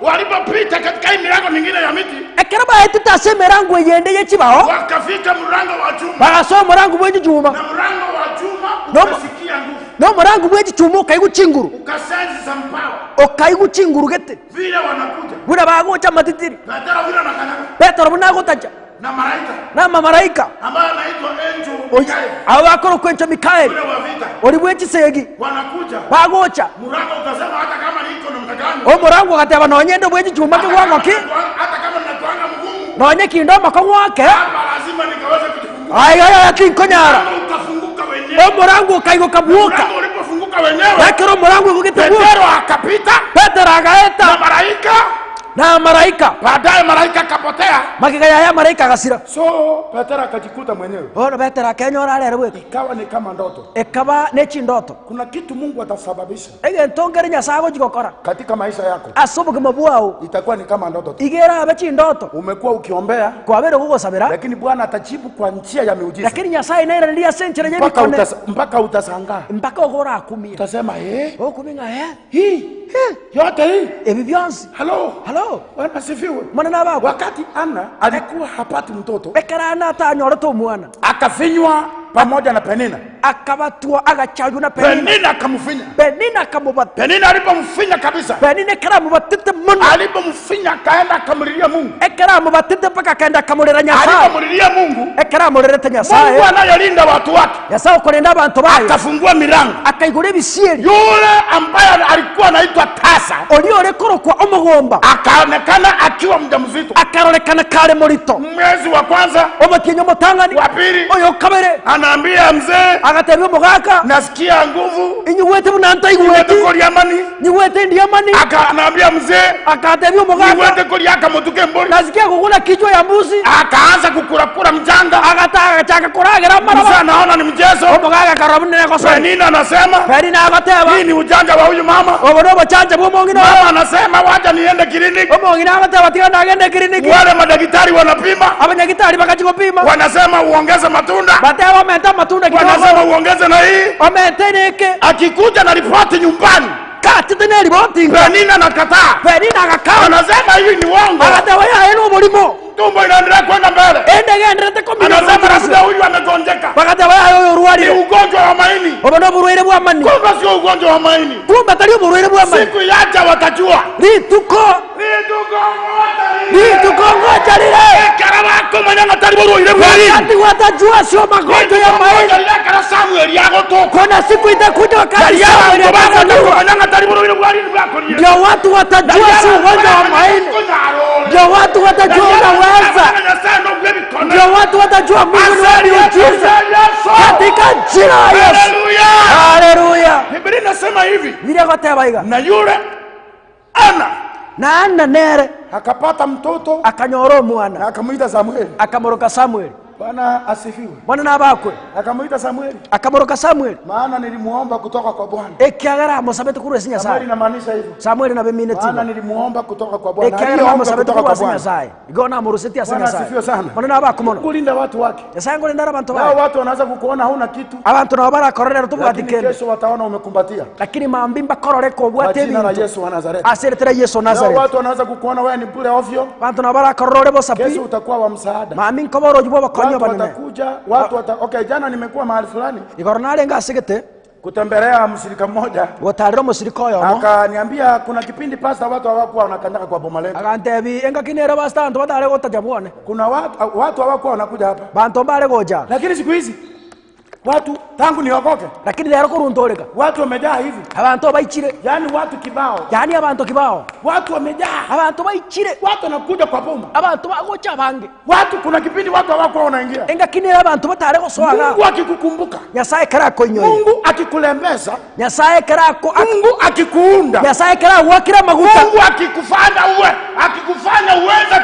walipopita katika hii milango mingine ya miti, Ekero baetete ase emirango eyende yechibao, wakafika mlango wa chuma, bagasoa omorango bwa echichuma, na mlango wa chuma ukasikia nguvu, n'omorango bwa echichuma okaigwa chinguru, ukasense some power, okaigwa chinguru gete vile wanakuja buna bagocha matitiri. Petero vile anakanyaga Petero buna agotacha na malaika n'amamaraika ambaye anaitwa Angel Mikael, abo bakora okwencha Mikaeli ule wa vita, ori bwa echisegi wanakuja. bagocha. Mlango ukasema hata kama niko na mtakani, Omorango ogateba nonye bwa echichuma kegwang'oki, hata kama ninakuanga mgumu nonye kinde omoko ng'wake, hapa, lazima nikaweze kujifungua. aiga tinkonyara. Mlango ukafunguka wenyewe. Omorango okaigoka bwoka, Mlango ulipofunguka wenyewe, ekero omorango igogete bwoka, Petero akapita Petero na agaeta malaika. na malaika. Baadaye malaika akapotea. Magega yaya malaika agasira. So Petero akajikuta mwenyewe, Bono Petero akenyora arere bweka, ikawa ni kama ndoto. ekaba nechindoto. Kuna kitu Mungu atasababisha Egento ngere Nyasaye agochigokora katika maisha yako, ase obogima bwao, itakuwa ni kama ndoto tu. igera abe chindoto. Umekuwa ukiombea, Kwabere gogosabera, lakini Bwana atajibu kwa njia ya miujiza lakini Nyasaye nairaneria ase enchera mpaka yebikone, mpaka utasangaa, mpaka ogorakumia, utasema eh, okuming'a hii Yote hii. Ebi byonsi. Halo. Halo. Bwana asifiwe. Mwana nabako. Wakati Ana alikuwa hapati mtoto, ekera Ana atanyorete omwana, akafinywa pamoja na Penina. Akabatwa agachaywa na Penina. Penina akamfinya. Penina akamubata. Penina alipomfinya kabisa, Penina ekera amubatete mono, alipomfinya akaenda akamlilia Mungu. Ekera amubatete mpaka akaenda akamurera Nyasaye. Alipomlilia Mungu, ekera amurerete Nyasaye, Mungu anayelinda watu wake, Nyasaye okorinda abantu baye, akafungua milango. Akaigura ebisieri. Yule ambaye alikuwa anaitwa tasa, oria ore korokwa omogomba, akaonekana akiwa mjamzito, akarorekana kare morito. Mwezi wa kwanza, omotienyi omotang'ani, wa pili, oyo kabere, anaambia mzee, agatebia omogaka, nasikia nguvu, inyigwete buna ntaigweti, kulia mani, nyigwete ndiamani. Anaambia mzee, akatebia omogaka, niwete kulia akamutuke mburi, nasikia kukula kichwa ya mbuzi, akaanza kukurakura mchanga, agachaka kuragera mzee maraba. anaona ni mchezo. Omogaka akarora bunene gosoi. Penina anasema, Penina agateba, hii ni ujanja wa huyu mama. obo no obochanja bwa omong'ina. Mama anasema wacha niende kliniki. Omong'ina agateba tiga nagende kliniki. Wale madaktari wanapima, abanyagitari bakachi gopima, wanasema uongeze matunda, bateba omete amatunda kidogo, wanasema uongeze na hii. omete neke. Akikuja na ripoti nyumbani, katete ne ripoti, Penina anakataa, Penina agakaa, anasema hii ni uongo, agateba yaye no oborimo, tumbo inaendelea kwenda mbele. ende genderete komina. Anasema labda huyu amegonjeka, bagateba yaye oyo ni orwarire, ugonjwa wa maini. obo no oborwaire bwa mani. Kumbe sio ugonjwa wa maini. Kumbe tari oborwaire bwa mani. Siku yaja watajua. Rituko, Rituko ngoja. Rituko ngoja rire. Ekera bakomanya nga tari borwaire bwa maini. Wakati watajua sio magonjwa ya maini. Ekera Samuel yagotoka. Kuna siku itakuja wakati Samuel atazaliwa, ndio watu watajua si ugonjwa wa maini, ndio watu watajua unaweza, ndio watu watajua Mungu ni wa miujiza, katika jina la Yesu. Haleluya. Biblia inasema hivi, Biblia goteba iga, na yule Ana na Ana nere akapata mtoto, akanyora omwana, na akamuita Samueli. Akamoroka Samueli. Bwana asifiwe. Bwana nabakwe. Akamuita Samueli, akamoroka Samueli, maana nilimuomba kutoka kwa Bwana. Ekiagera amosabete kurwa ase Samueli Nyasaye. inamaanisha hivyo. Samueli nabemineti. Maana nilimuomba kutoka kwa Bwana. Ekiagera Aliyeomba amosabete kutoka kurwa kwa ase Bwana. Nyasaye. Igo namoruseti ase Bwana Nyasaye. asifiwe sana. Bwana nabakwe mono. Kulinda watu wake. Nyasaye ngorindara abantu Nao baye. watu wanaanza kukuona huna kitu, Abantu nabo barakorera tubwati lakini kende, kesho wataona umekumbatia. lakini mambi mbakorore Kwa kobwate jina la ebintu Yesu wa Nazareti. aseretera Yesu Nao Nazareti. watu wanaweza kukuona wewe ni bure ovyo, Bantu nabo barakorora ore bosa kesho pi, utakuwa wa msaada. mami nkoboroji bwa bakonyo Watu banene. watakuja, watu wata... Okay, jana nimekuwa mahali fulani Igoro narenga asigete kutembelea mshirika mmoja, gotarira omusirika oyomo, akaniambia kuna kipindi pastor, watu hawakuwa wanakanyaga kwa boma letu. agantebi engaki nere basta bantu batare gotaja bwone. Kuna watu hawakuwa wanakuja hapa, Bantu mbare goja, lakini siku hizi watu tangu niokoke, lakini rero koruntoleka, watu wamejaa hivi, abantu baichire, yaani watu kibao, yaani abantu kibao, watu wamejaa, abantu baichire, watu wanakuja kwa boma, abantu bagocha bange. watu. Kuna kipindi watu hawakuwa wanaingia. Engaki nere abantu batare gosoaga. Mungu akikukumbuka, Nyasaye karakoinyoire, Mungu akikulembeza, Nyasaye karako, Mungu akikuunda, Nyasaye karagwakira maguta, Mungu akikufanya uwe, akikufanya uweze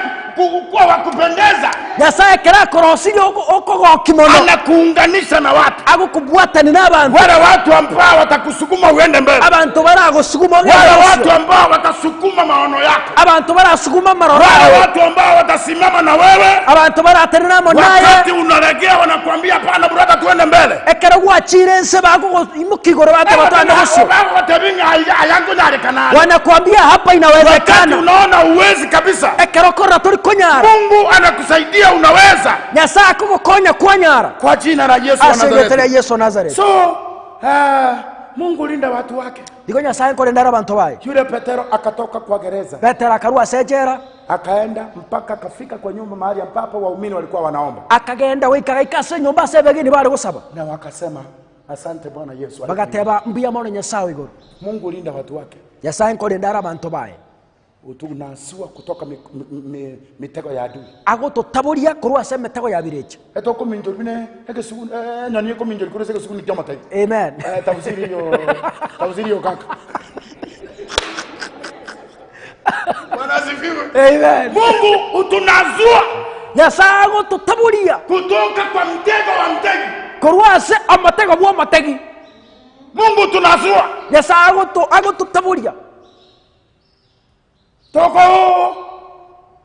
kuwa wa kupendeza, Nyasaye karakorosirie okogoki mono, anakuunganisha na watu, agokobwatani na abantu, wale watu ambao watakusukuma uende mbele, abantu baragosukuma wale ogende, watu ambao watasukuma maono yako, abantu barasukuma amaroro wale yawe, watu ambao watasimama na wewe abantu baratenena amo naye, wakati unaregea, wanakuambia hapana brother, tuende mbele. Ekero gwachire nse bagogoimuka igoro bateba twende gosio, wanakuambia hapa Wakati inawezekana. unaona uwezi kabisa, Ekero korora tori konyara, Mungu anakusaidia, unaweza, Nyasaye akogokonya kwanyara, kwa jina la Yesu wa asegetera Nazareti. Yesu wa Nazareti. So Mungu linda watu wake. Igo Nyasaye nkorendera abantu baye. Yule Petero akatoka kwa gereza, Petero akarua ase ejera, akaenda mpaka akafika kwa nyumba mahali ambapo waumini walikuwa wanaomba, akagenda goikagaika ase enyomba ase ebegeni bare gosaba, na wakasema asante Bwana Yesu. Bagateba mbuya mono Nyasaye igoro. Mungu linda watu wake, Nyasaye nkorendera abantu baye, utunasua kutoka mitego ya adui. Agototaboria korwa ase emetego ya birecha. Etokominjori bine ekesugu nyoni ekominjori kuri ase ekesugu ni kyomatai. Amen. Tafsiri hiyo, tafsiri hiyo kaka. Bwana asifiwe. Amen. Mungu utunazua Nyasaye agototaboria kutoka kwa mtego wa mtegi. korwa ase amatego bwa amategi. Mungu tunazua Nyasaye agototaboria toko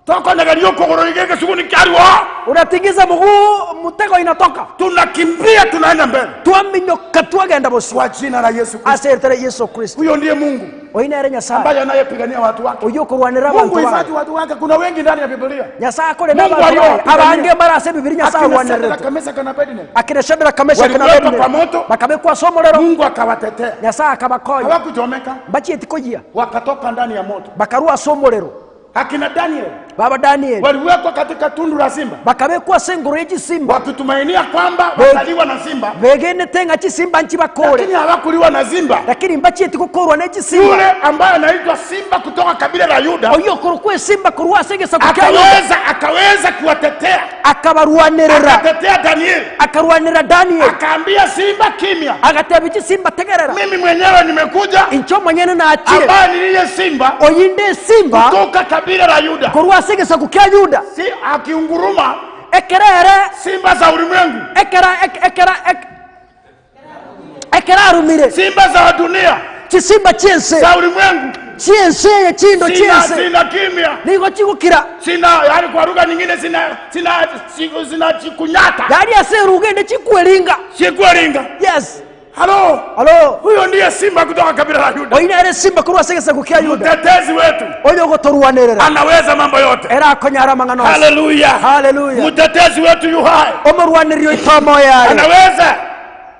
Tokonyegeria ukuguru igege suguni kyarwa. Unatingiza mguu, mtego inatoka. Tunakimbia tunaenda mbele. Twaminyoka twagenda bosi. Kwa jina la Yesu Kristo. Ase Yesu Kristo. Huyo ndiye Mungu. Oinere Nyasaye. Ambaye anayepigania watu wake. Oyo kurwanira abantu. Mungu hifadhi watu wake. Kuna wengi ndani ya Biblia. Nyasaye akore n'abantu. Abange barase Biblia Nyasaye arwanirira. Kamesa kana Abednego. Akina Shadraka Kamesa kana Abednego. Kwa moto. Bakabekwa somorero. Mungu akawatetea. Nyasaye akabakonya. Hawakuchomeka. Bachieti kojia. Wakatoka ndani ya moto. Bakarua somorero. Akina Daniel. Baba Daniel. Waliwekwa katika tundu la simba. Bakabekwa senguru yeji simba. Wakitumainia kwamba wataliwa na simba. Begene tenga chisimba nchi bakore. Lakini hawakuliwa na simba. Lakini mbachieti kukorwa na chisimba. Yule ambaye anaitwa simba kutoka kabila la Yuda. Oyo kurukwe simba kurwa sengesa kukayo. Akaweza kuwatetea. Akabarwanerera. Akatetea Daniel. Akarwanera Daniel. Akaambia simba kimya. Akatebichi simba tegerera. Mimi mwenyewe nimekuja. Incho mwenyewe na achire. Ambaye niliye simba. Oyinde simba kutoka kabila la Yuda. Kurwa sengesa kukia Yuda. Si akiunguruma ekerere simba za ulimwengu. Ekera arumire. Simba za dunia. Chisimba chense. Za ulimwengu. Chense ya chindo chense. Sina kimya. Niko chigukira. Sina, yani kwa lugha nyingine sina chikunyata. Yani aserugende chikuelinga. Chikuelinga. Yes. Halo. Halo. Huyo ndiye simba kutoka kabila la Yuda. Oina simba kurwa sengesa kukia Yuda. Mtetezi wetu. Oyo gotorwanerera. Anaweza mambo yote. Era akonyara mangano. Hallelujah. Hallelujah. Mtetezi wetu yu hai. Omorwanerio itomo yaye. Anaweza.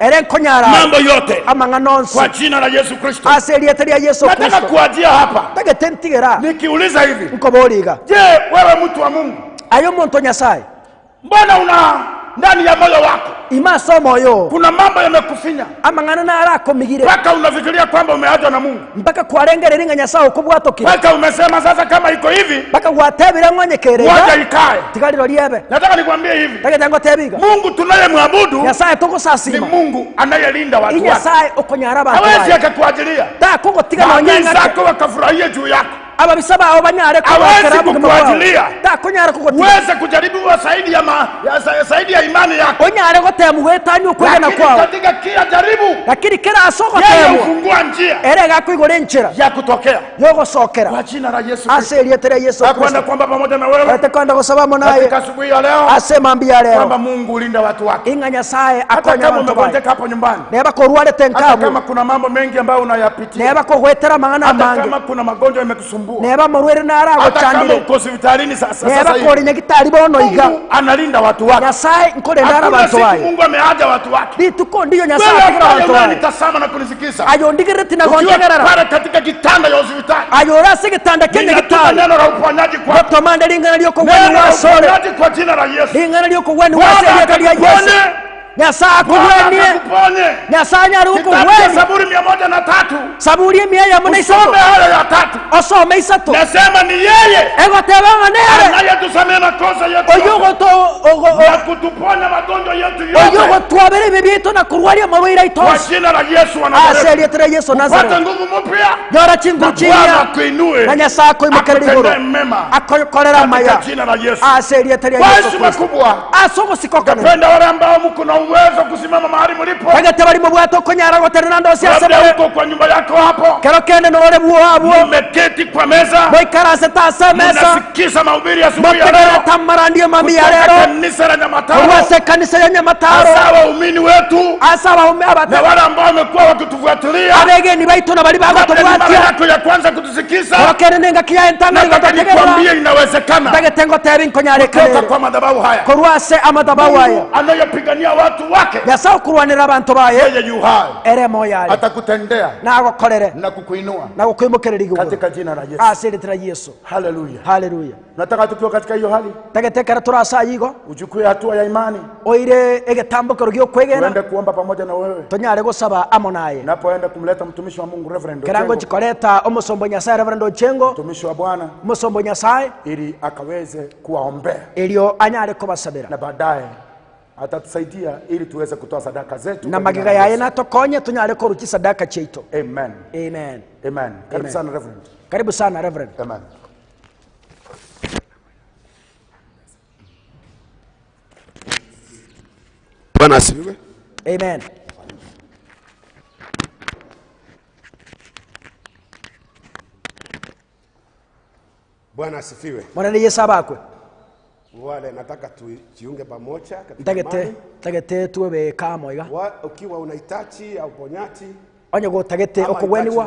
Era nkonyara mambo yote. Amangano. Kwa jina la Yesu Kristo. Aselietaria Yesu Kristo. Nataka kuajia hapa. Tagetentigera. Nikiuliza hivi. Nkoboriga. Je, wewe mtu wa Mungu? Ayo muntu Nyasaye. Mbona una ndani ya moyo wako imasomo yo kuna mambo yamekufinya amangana na arakomigire mpaka unafikiria kwamba umeachwa na Mungu, mpaka kwarengerera Nyasaye okubwatokire, mpaka umesema sasa kama iko hivi, mpaka gwatebira ng'onyekerera wacha ikae tigariro liebe. Nataka nikwambie hivi, tagetango tebiga Mungu tunayemwabudu Nyasaye tugusasima ni Mungu anayelinda watu wake. Nyasaye okonyara abantu hawezi akakuajilia ta kugotiga nonyanga zako wakafurahia juu yako ababisaba abo banyare hawezi kukuajilia ta kunyara kugotiga uweze kujaribu zaidi ya zaidi ya imani yako onyare gotemu gwetani okwegena kwao katika kila jaribu, lakini kila asoko yeye temu ufungua njia erega kwigore nchira ya kutokea yogosokera kwa jina la Yesu Kristo. Aselietere Yesu Nakwenda Kristo kwamba pamoja na wewe atakwenda gosabamo naye katika asubuhi ya leo asema ambia leo kwamba Mungu ulinda watu wake. Inga Nyasaye Hata akonya kama abantu umegonjeka hapo nyumbani, neba korwarete hata nkabu, kama kuna mambo mengi ambayo unayapitia, neba kogwetera mang'ana hata mange, kama kuna magonjwa yamekusumbua, neba morwere hata kama naragochandire, uko hospitalini sasa neba sasa hivi, kori nyagitari bono iga, Mungu analinda watu wake. Nyasaye nkorenda Hakuna abantu siku baye. Mungu ameaja watu wake. Rituko ndiyo Nyasaye Wewe agira ambaye abantu baye. unanitazama na kunisikiza, Ayondigireti ukiwa nagonjegerera pale katika kitanda ya hospitali, ayora se gitanda kenya ninatuma gitari neno la uponyaji kwako, gotomande ringana lyokogwani neno la wasore uponyaji kwa jina la Yesu. ringana lyokogwani Bwana waserieta lya Yesu. akakuponye. Nyasaye Bwana akugwanie, akakuponye. Nyasaye nyari Kitabu cha gukugweni. Zaburi 103 Zaburi 103 usome hayo ya tatu, osome isato, nasema ni yeye egoteba ng'anere anayetusamea makosa yetu yote na kutuponya magonjwa yetu yote oyogotwabera ebi bitu na kurwaria marwaire kwa aitosi. jina la Yesu wa Nazareti. Aserietera Yesu Upate Nazareti. nguvu mpya Nyora chinguru na Bwana chinya akuinue na Nyasaye akoimokerera iguru akutendee mema akokorera maya. katika jina la Yesu. Aserietera Kwa Yesu heshima Kristo. kubwa, Asogosikokane napenda wale ambao mko na uwezo kusimama mahali mlipo, bagete bari mu bwato konyara goterera ndosi labda asemere uko kwa nyumba yako hapo, kero kende norore bwo mmeketi kwa meza, moikarase tase mesa mnasikiza mahubiri ya asubuhi ya motegera leo tamarandio mami ya kutoka lero kanisa la Nyamataro, orwase kanisa ya Nyamataro, hasa waumini wetu asa baume na abate wale ambao wamekuwa wakitufuatilia. abegeni baitu na bari Labda ni mara bagotobwatia yako ya kwanza kutusikiza, kero kende nengakia entanga nataka gotegerera nikwambie inawezekana ndagete ngotebi nkonyare kutoka kanere kwa madhabahu haya. korwase amadhabahu aya Mungu anayepigania watu wake, Nyasaye okurwanira abantu baye yeye yu hai, ere moyo yare atakutendea nagokorere na kukuinua na gukwimokerera iguru katika jina la Yesu. asiritira Yesu. Haleluya. Haleluya. Nataka tukiwa katika hiyo hali tagetekera turasa yigo uchukue hatua ya imani, oire egetambukero giokwegena uende kuomba pamoja na wewe tonyare gosaba amo naye napoenda kumleta mtumishi wa Mungu Reverend kerango Ochengo, chikoreta omusombo Nyasaye Reverend Ochengo, mtumishi wa Bwana, musombo Nyasaye ili akaweze kuwaombea elio anyare kobasabira na baadaye atatusaidia ili tuweze kutoa sadaka zetu na kwa jina magiga la yaye Yesu. natokonye tunyare koruki sadaka cheito. Amen. Amen. Amen. Karibu Amen. sana Reverend. Karibu sana Reverend. Amen. Bwana asifiwe. Amen. Bwana asifiwe. Mwana ni Yesu abakwe. Wale nataka tujiunge pamoja katika imani. Tagete tuwe kamo iga. Ukiwa unahitaji au ponyaji onye gotagete okugweniwa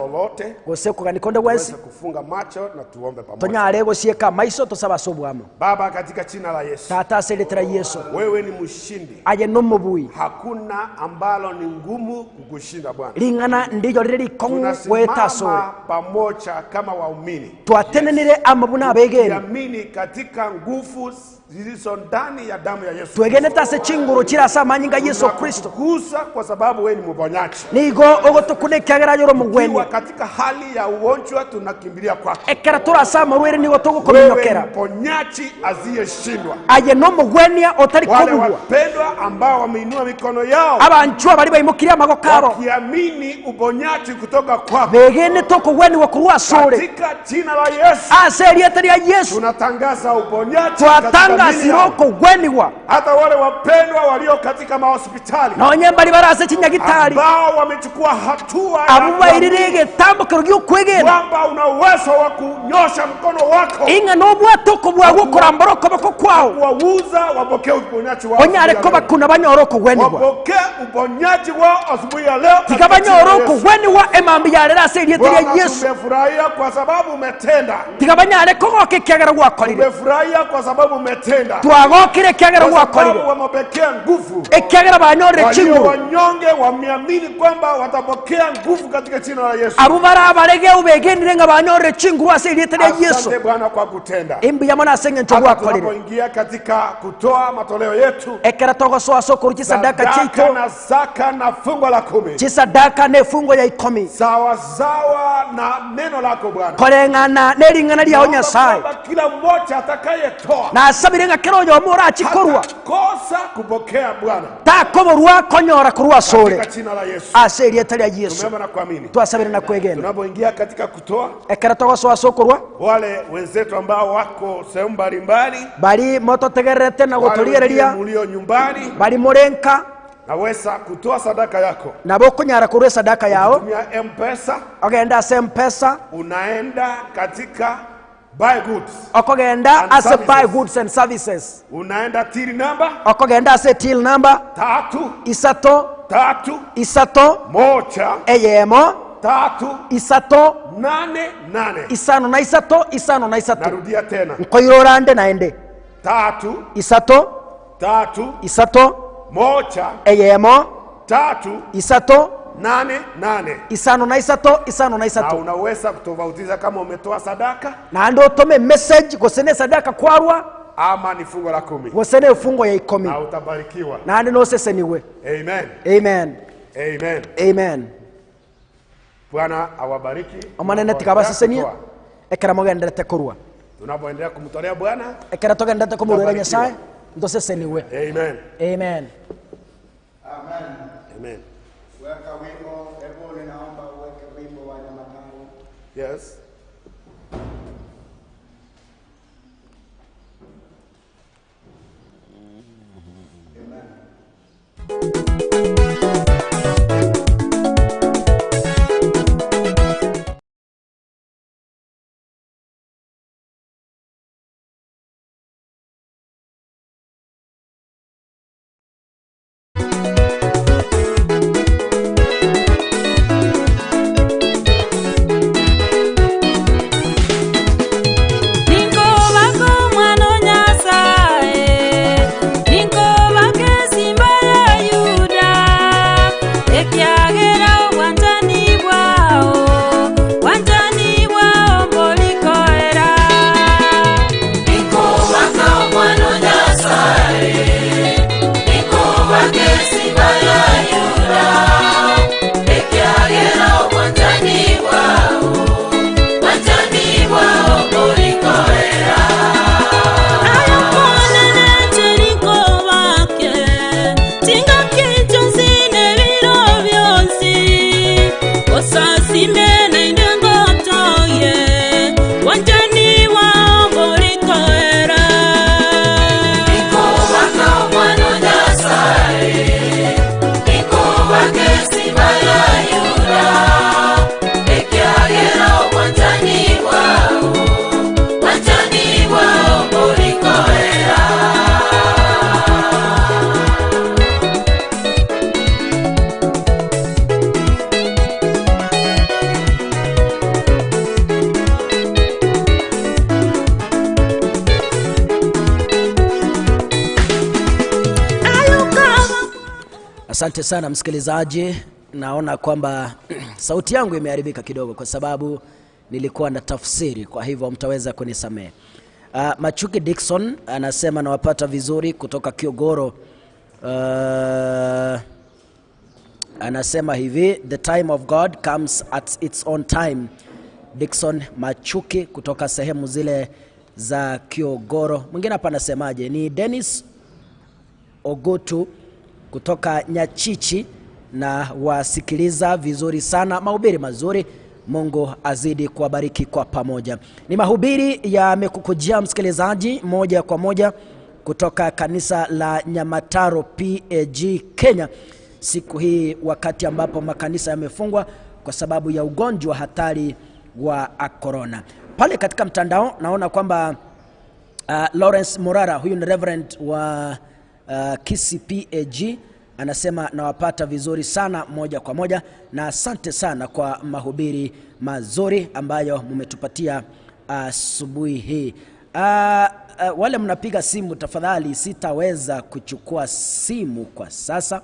gose kuganikonde wensi kufunga macho na tuombe pamoja. Tonyare gosieka maiso tosaba sobwamo. Baba, katika jina la Yesu. Tata seletera Yesu. Wewe ni mshindi. Aje nomubui. Hakuna ambalo ni ngumu kukushinda Bwana. Lingana ndiyo riri kongu wetaso. Pamoja kama waumini. Twatenenere amabuna abegeni. Tuamini katika nguvu zilizo ndani ya damu ya Yesu. Twegene tase chinguru chirasa manyinga Yesu Kristo. Kugusa kwa sababu wewe ni mponyaji. Nigo ogotokunekagera yoro mugweni. Ukiwa katika hali ya ugonjwa tunakimbilia kwako. Ekera turasa marwere nigo togokominyokera. Wewe mponyaji asiyeshindwa. Aye no mugwenia otari Wale kobugwa. wapendwa ambao wameinua mikono yao. Abanchwa bali baimukiria magokaro. Wakiamini uponyaji kutoka kwako. Begene tokogweni wakurwa sore. Katika jina la Yesu. Aseriete ya Yesu. Tunatangaza uponyaji. Twatanga siroko gweniwa. Hata wale wapendwa walio katika mahospitali. Na onyembali barase chinyagitari. Ambao wamechukua hatua abubairire tambo ryo kwegena. Kwamba una uwezo wa kunyosha mkono wako. Inga no bwatoko bwa gukoramboro koboko kwao. Kuwauza wapokee uponyaji wao. Onyare ko bakuna banyoroko gweniwa. Wapokee uponyaji wao asubuhi ya leo. Tiga banyoroko gweniwa emambi yarera seriete ya Yesu. Tumefurahia kwa sababu umetenda. Tiga banyare ko gokekiagera gwakorire. Tumefurahia kwa sababu umetenda. Twagokire kiagera gwakorire. Kwa sababu wamepokea nguvu. Ekiagera banyorere chinguru. Wanyonge wameamini kwamba watapokea nguvu katika jina la Yesu. Abo barabarege ubegenire nga banyorere chinguru aseriete ya Yesu. Asante Bwana kwa kutenda. Imbi yamona asenge ncho gwakorire. Tunapoingia katika kutoa matoleo yetu. Ekera togosoa sokuru chisadaka chito. Na zaka na fungu la 10. Chisadaka ne fungu ya 10. Sawa sawa na neno lako Bwana. Korengana neringana lya Nyasaye. Kila mmoja atakayetoa. Na asabirenga keroyo mora chikorwa. Kosa kupokea Bwana. Takoborwa konyora kurwa sore. Katika jina la Yesu. Aseriete ya Yesu. Tumeomba na kuamini. Twasabire na kwegena. Tunapoingia katika kutoa. Ekera togosoa sokorwa. Wale wenzetu ambao wako sehemu mbalimbali. Bali moto tegerete na gotoriereria. Mulio nyumbani. Bali morenka. Naweza kutoa sadaka yako. Na bokonyara kurwa sadaka yao. Tumia M-Pesa. Ogenda M-Pesa. Unaenda katika buy goods. Okogenda as a buy goods and services. Unaenda till number. Okogenda as a till number. 3 3 3 3 1 eyemo 3 3 8 8 5 na 3 5 na 3. Narudia tena. Nkoirorande naende. 3 3 3 3 1 eyemo 3 3 8 8 5 na 3 5 na 3. Na unaweza kutofautisha kama umetoa sadaka. Na ndo utome message gosene sadaka kwarwa ama ni fungu la 10. Gosene fungo ya 10. Na utabarikiwa. Na ndo noseseniwe. Amen. Amen. Amen. Amen. Bwana awabariki. Omanene tikabasesenia. Ekera mogenderete kurwa. Tunapoendelea kumtolea Bwana. Ekera togenderete kumurwera Nyasaye. Ndoseseniwe. Amen. Amen. Amen. Amen. Weka wimbo, hebu ninaomba uweke wimbo wa Nyamatari. Yes. Amen. Asante sana msikilizaji, naona kwamba sauti yangu imeharibika kidogo kwa sababu nilikuwa na tafsiri, kwa hivyo mtaweza kunisamehe. Machuki Dixon anasema nawapata vizuri kutoka Kiogoro. Anasema hivi, the time of God comes at its own time. Dixon Machuki kutoka sehemu zile za Kiogoro. Mwingine hapa anasemaje? Ni Dennis Ogutu kutoka Nyachichi, na wasikiliza vizuri sana, mahubiri mazuri. Mungu azidi kuwabariki kwa pamoja. Ni mahubiri yamekukujia msikilizaji moja kwa moja kutoka kanisa la Nyamataro PAG Kenya, siku hii wakati ambapo makanisa yamefungwa kwa sababu ya ugonjwa hatari wa corona. Pale katika mtandao naona kwamba Lawrence Morara, huyu ni reverend wa Kisii PAG, anasema nawapata vizuri sana moja kwa moja, na asante sana kwa mahubiri mazuri ambayo mmetupatia asubuhi hii. Wale mnapiga simu tafadhali, sitaweza kuchukua simu kwa sasa.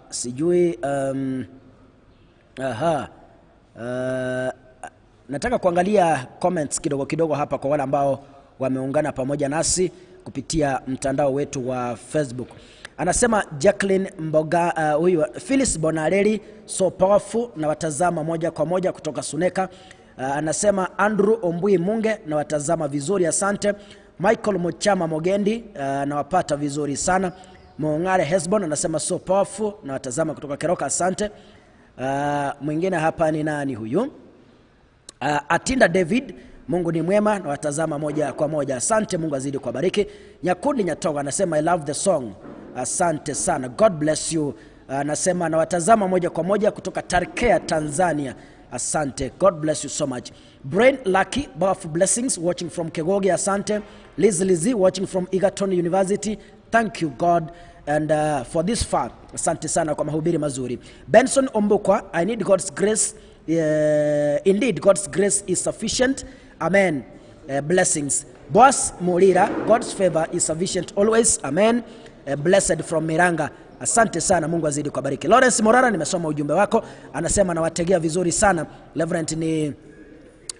Sijui nataka kuangalia comments kidogo kidogo hapa kwa wale ambao wameungana pamoja nasi kupitia mtandao wetu wa Facebook. Anasema Jacqueline Mboga, huyu Phyllis Bonareli, so powerful, na watazama moja kwa moja kutoka Suneka. Anasema Andrew Ombui Munge, na watazama vizuri, asante. Michael Mochama Mogendi, na wapata vizuri sana. Mongare Hesbon anasema so powerful, na watazama kutoka Keroka, asante. Mwingine hapa ni nani huyu? Atinda David, Mungu ni mwema, na watazama moja kwa moja, asante. Mungu azidi kuwabariki. Nyakundi Nyatoga anasema I love the song, asante sana, God bless you. Anasema na watazama moja kwa moja kutoka Tarkea, Tanzania, asante, God bless you so much. Brain Lucky, powerful blessings, watching from Kegogi, asante. Liz Lizzy, watching from Egerton University, thank you God and for this far, asante sana kwa mahubiri mazuri. Benson Ombukwa, I need God's grace. Indeed God's grace is sufficient, amen. Blessings. Boss Mulira, God's favor is sufficient always, amen. Blessed from Miranga, asante sana, Mungu azidi kubariki. Lawrence Morara, nimesoma ujumbe wako, anasema nawategea vizuri sana. Reverend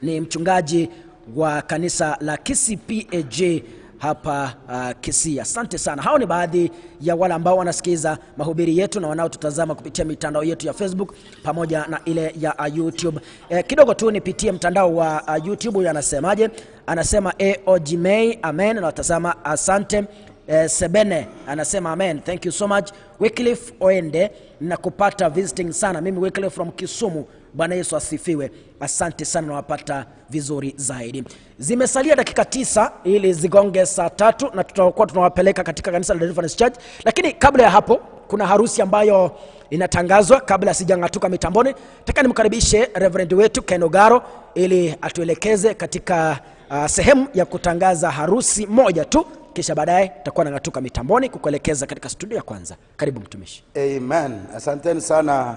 ni mchungaji wa kanisa la Kisii PAG hapa Kisii. Asante sana. Hao ni baadhi ya wale ambao wanasikiza mahubiri yetu na wanaotutazama kupitia mitandao yetu ya Facebook pamoja na ile ya YouTube. Kidogo tu nipitie mtandao wa YouTube, huyu anasemaje? Anasema AOG May, amen, na watazama, asante. Sebene anasema amen, thank you so much. Wycliffe Oende, nakupata visiting sana mimi Wycliffe from Kisumu, Bwana Yesu asifiwe, asante sana, nawapata vizuri zaidi. Zimesalia dakika 9 ili zigonge saa 3 na tutakuwa tunawapeleka katika kanisa la Deliverance Church, lakini kabla ya hapo kuna harusi ambayo inatangazwa. Kabla sijangatuka mitamboni, nataka nimkaribishe Reverend wetu Ken Ogaro ili atuelekeze katika sehemu ya kutangaza harusi moja tu, kisha baadaye tutakuwa nangatuka mitamboni kukuelekeza katika studio ya kwanza. Karibu mtumishi. Amen. Asanteni sana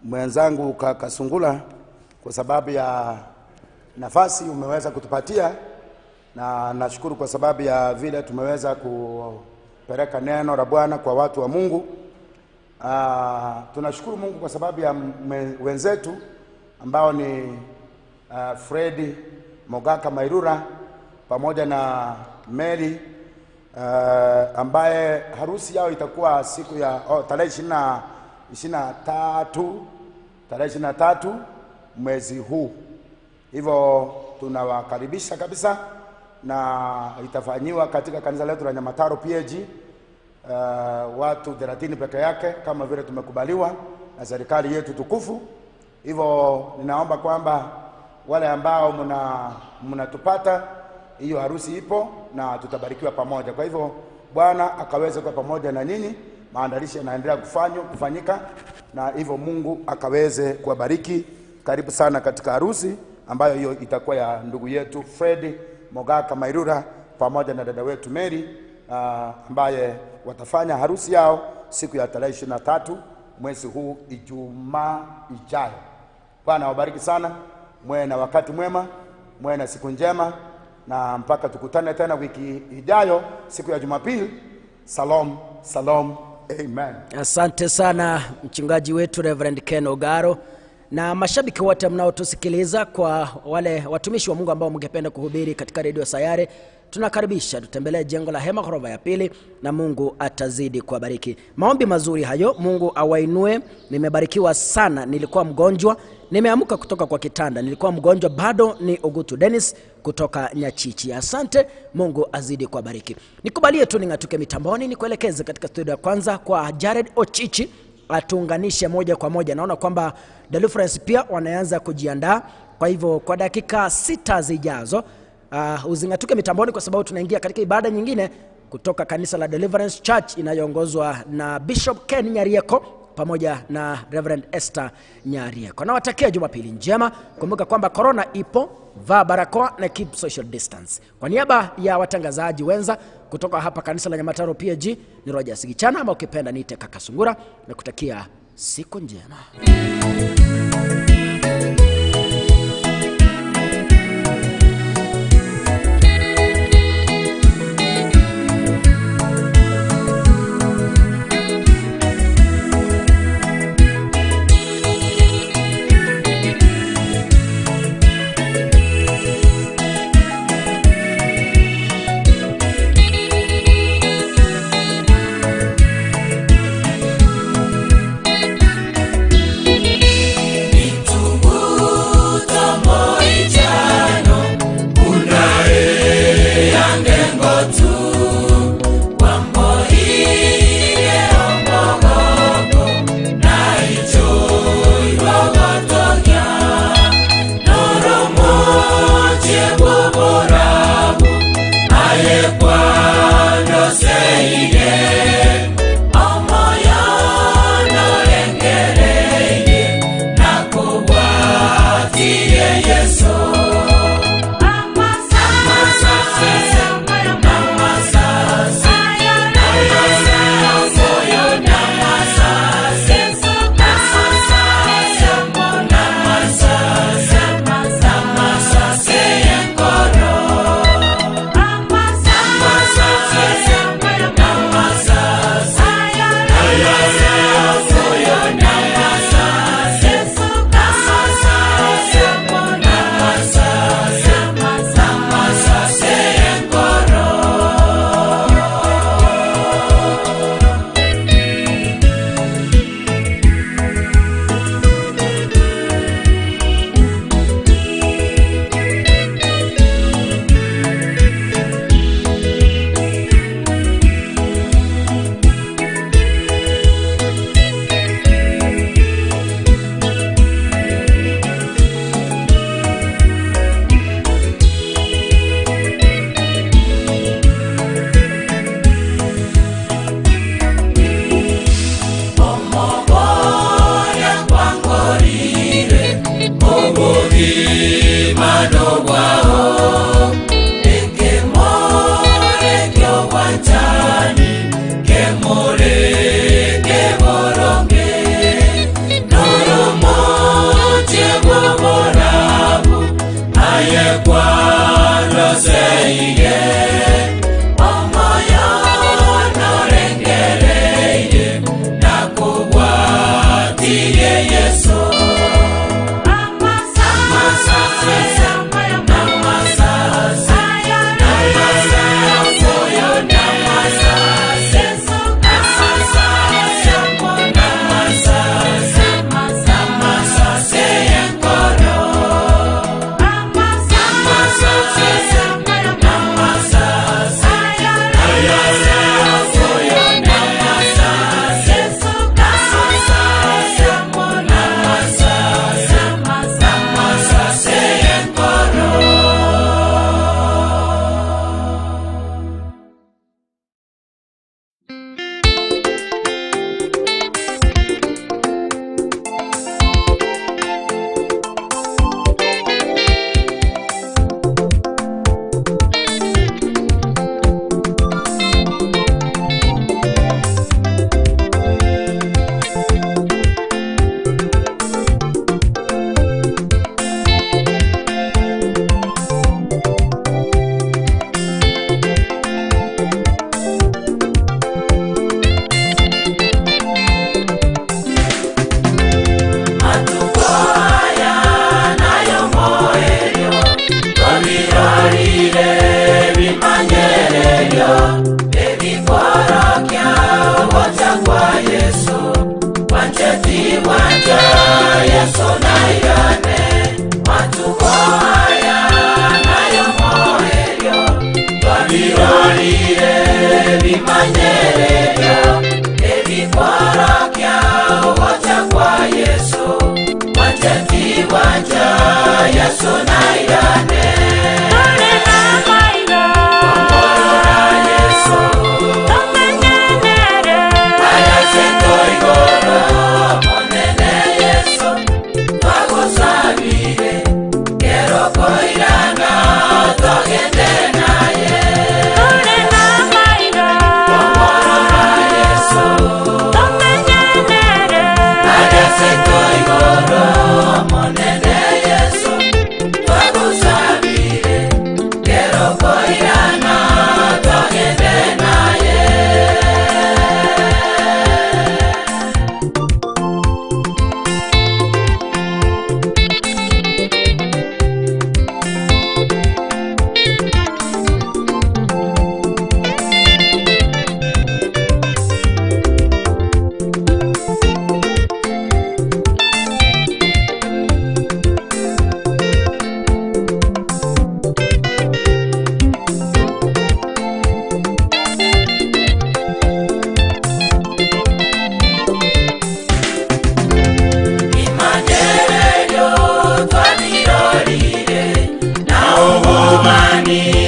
mwenzangu kaka Sungula kwa sababu ya nafasi umeweza kutupatia, na nashukuru kwa sababu ya vile tumeweza kupeleka neno la Bwana kwa watu wa Mungu. Tunashukuru Mungu kwa sababu ya wenzetu ambao ni Freddy Mogaka Mairura pamoja na Mary, ambaye harusi yao itakuwa siku ya tarehe 23 mwezi huu. Hivyo tunawakaribisha kabisa, na itafanyiwa katika kanisa letu la Nyamataro PAG, watu 30 peke yake kama vile tumekubaliwa na serikali yetu tukufu. Hivyo ninaomba kwamba wale ambao mnatupata, hiyo harusi ipo na tutabarikiwa pamoja. Kwa hivyo Bwana akaweze kuwa pamoja na nyinyi. Maandalizi yanaendelea kufanyika, na hivyo Mungu akaweze kuwabariki. Karibu sana katika harusi ambayo hiyo itakuwa ya ndugu yetu Fred Mogaka Mairura pamoja na dada wetu Mary, ambaye watafanya harusi yao siku ya tarehe 23 mwezi huu, Ijumaa ijayo. Bwana awabariki sana, mwe na wakati mwema, mwe na siku njema, na mpaka tukutane tena wiki ijayo siku ya Jumapili. Salom, salom, Amen. Asante sana mchungaji wetu Reverend Ken Ogaro na mashabiki wote mnaotusikiliza. Kwa wale watumishi wa Mungu ambao mngependa kuhubiri katika redio Sayare, tunakaribisha tutembelee jengo la Hema ghorofa ya pili, na Mungu atazidi kuwabariki. Maombi mazuri hayo, Mungu awainue. Nimebarikiwa sana, nilikuwa mgonjwa, nimeamka kutoka kwa kitanda, nilikuwa mgonjwa bado. Ni Ogutu Dennis kutoka Nyachichi. Asante, Mungu azidi kuwabariki. Nikubalie tu ning'atuke mitamboni, nikuelekeze katika studio ya kwanza kwa Jared Ochichi atuunganishe moja kwa moja. Naona kwamba Deliverance pia wanaanza kujiandaa, kwa hivyo kwa dakika 6 zijazo uzing'atuke mitamboni, kwa sababu tunaingia katika ibada nyingine kutoka kanisa la Deliverance Church inayoongozwa na Bishop Ken Nyarieko pamoja na Reverend Esther Nyarieko. Nawatakia Jumapili njema. Kumbuka kwamba corona ipo, vaa barakoa na keep social distance. Kwa niaba ya watangazaji wenza kutoka hapa kanisa la Nyamataro PAG, ni Roger Sigichana, ama ukipenda niite Kaka Sungura, na kutakia siku njema. Amani.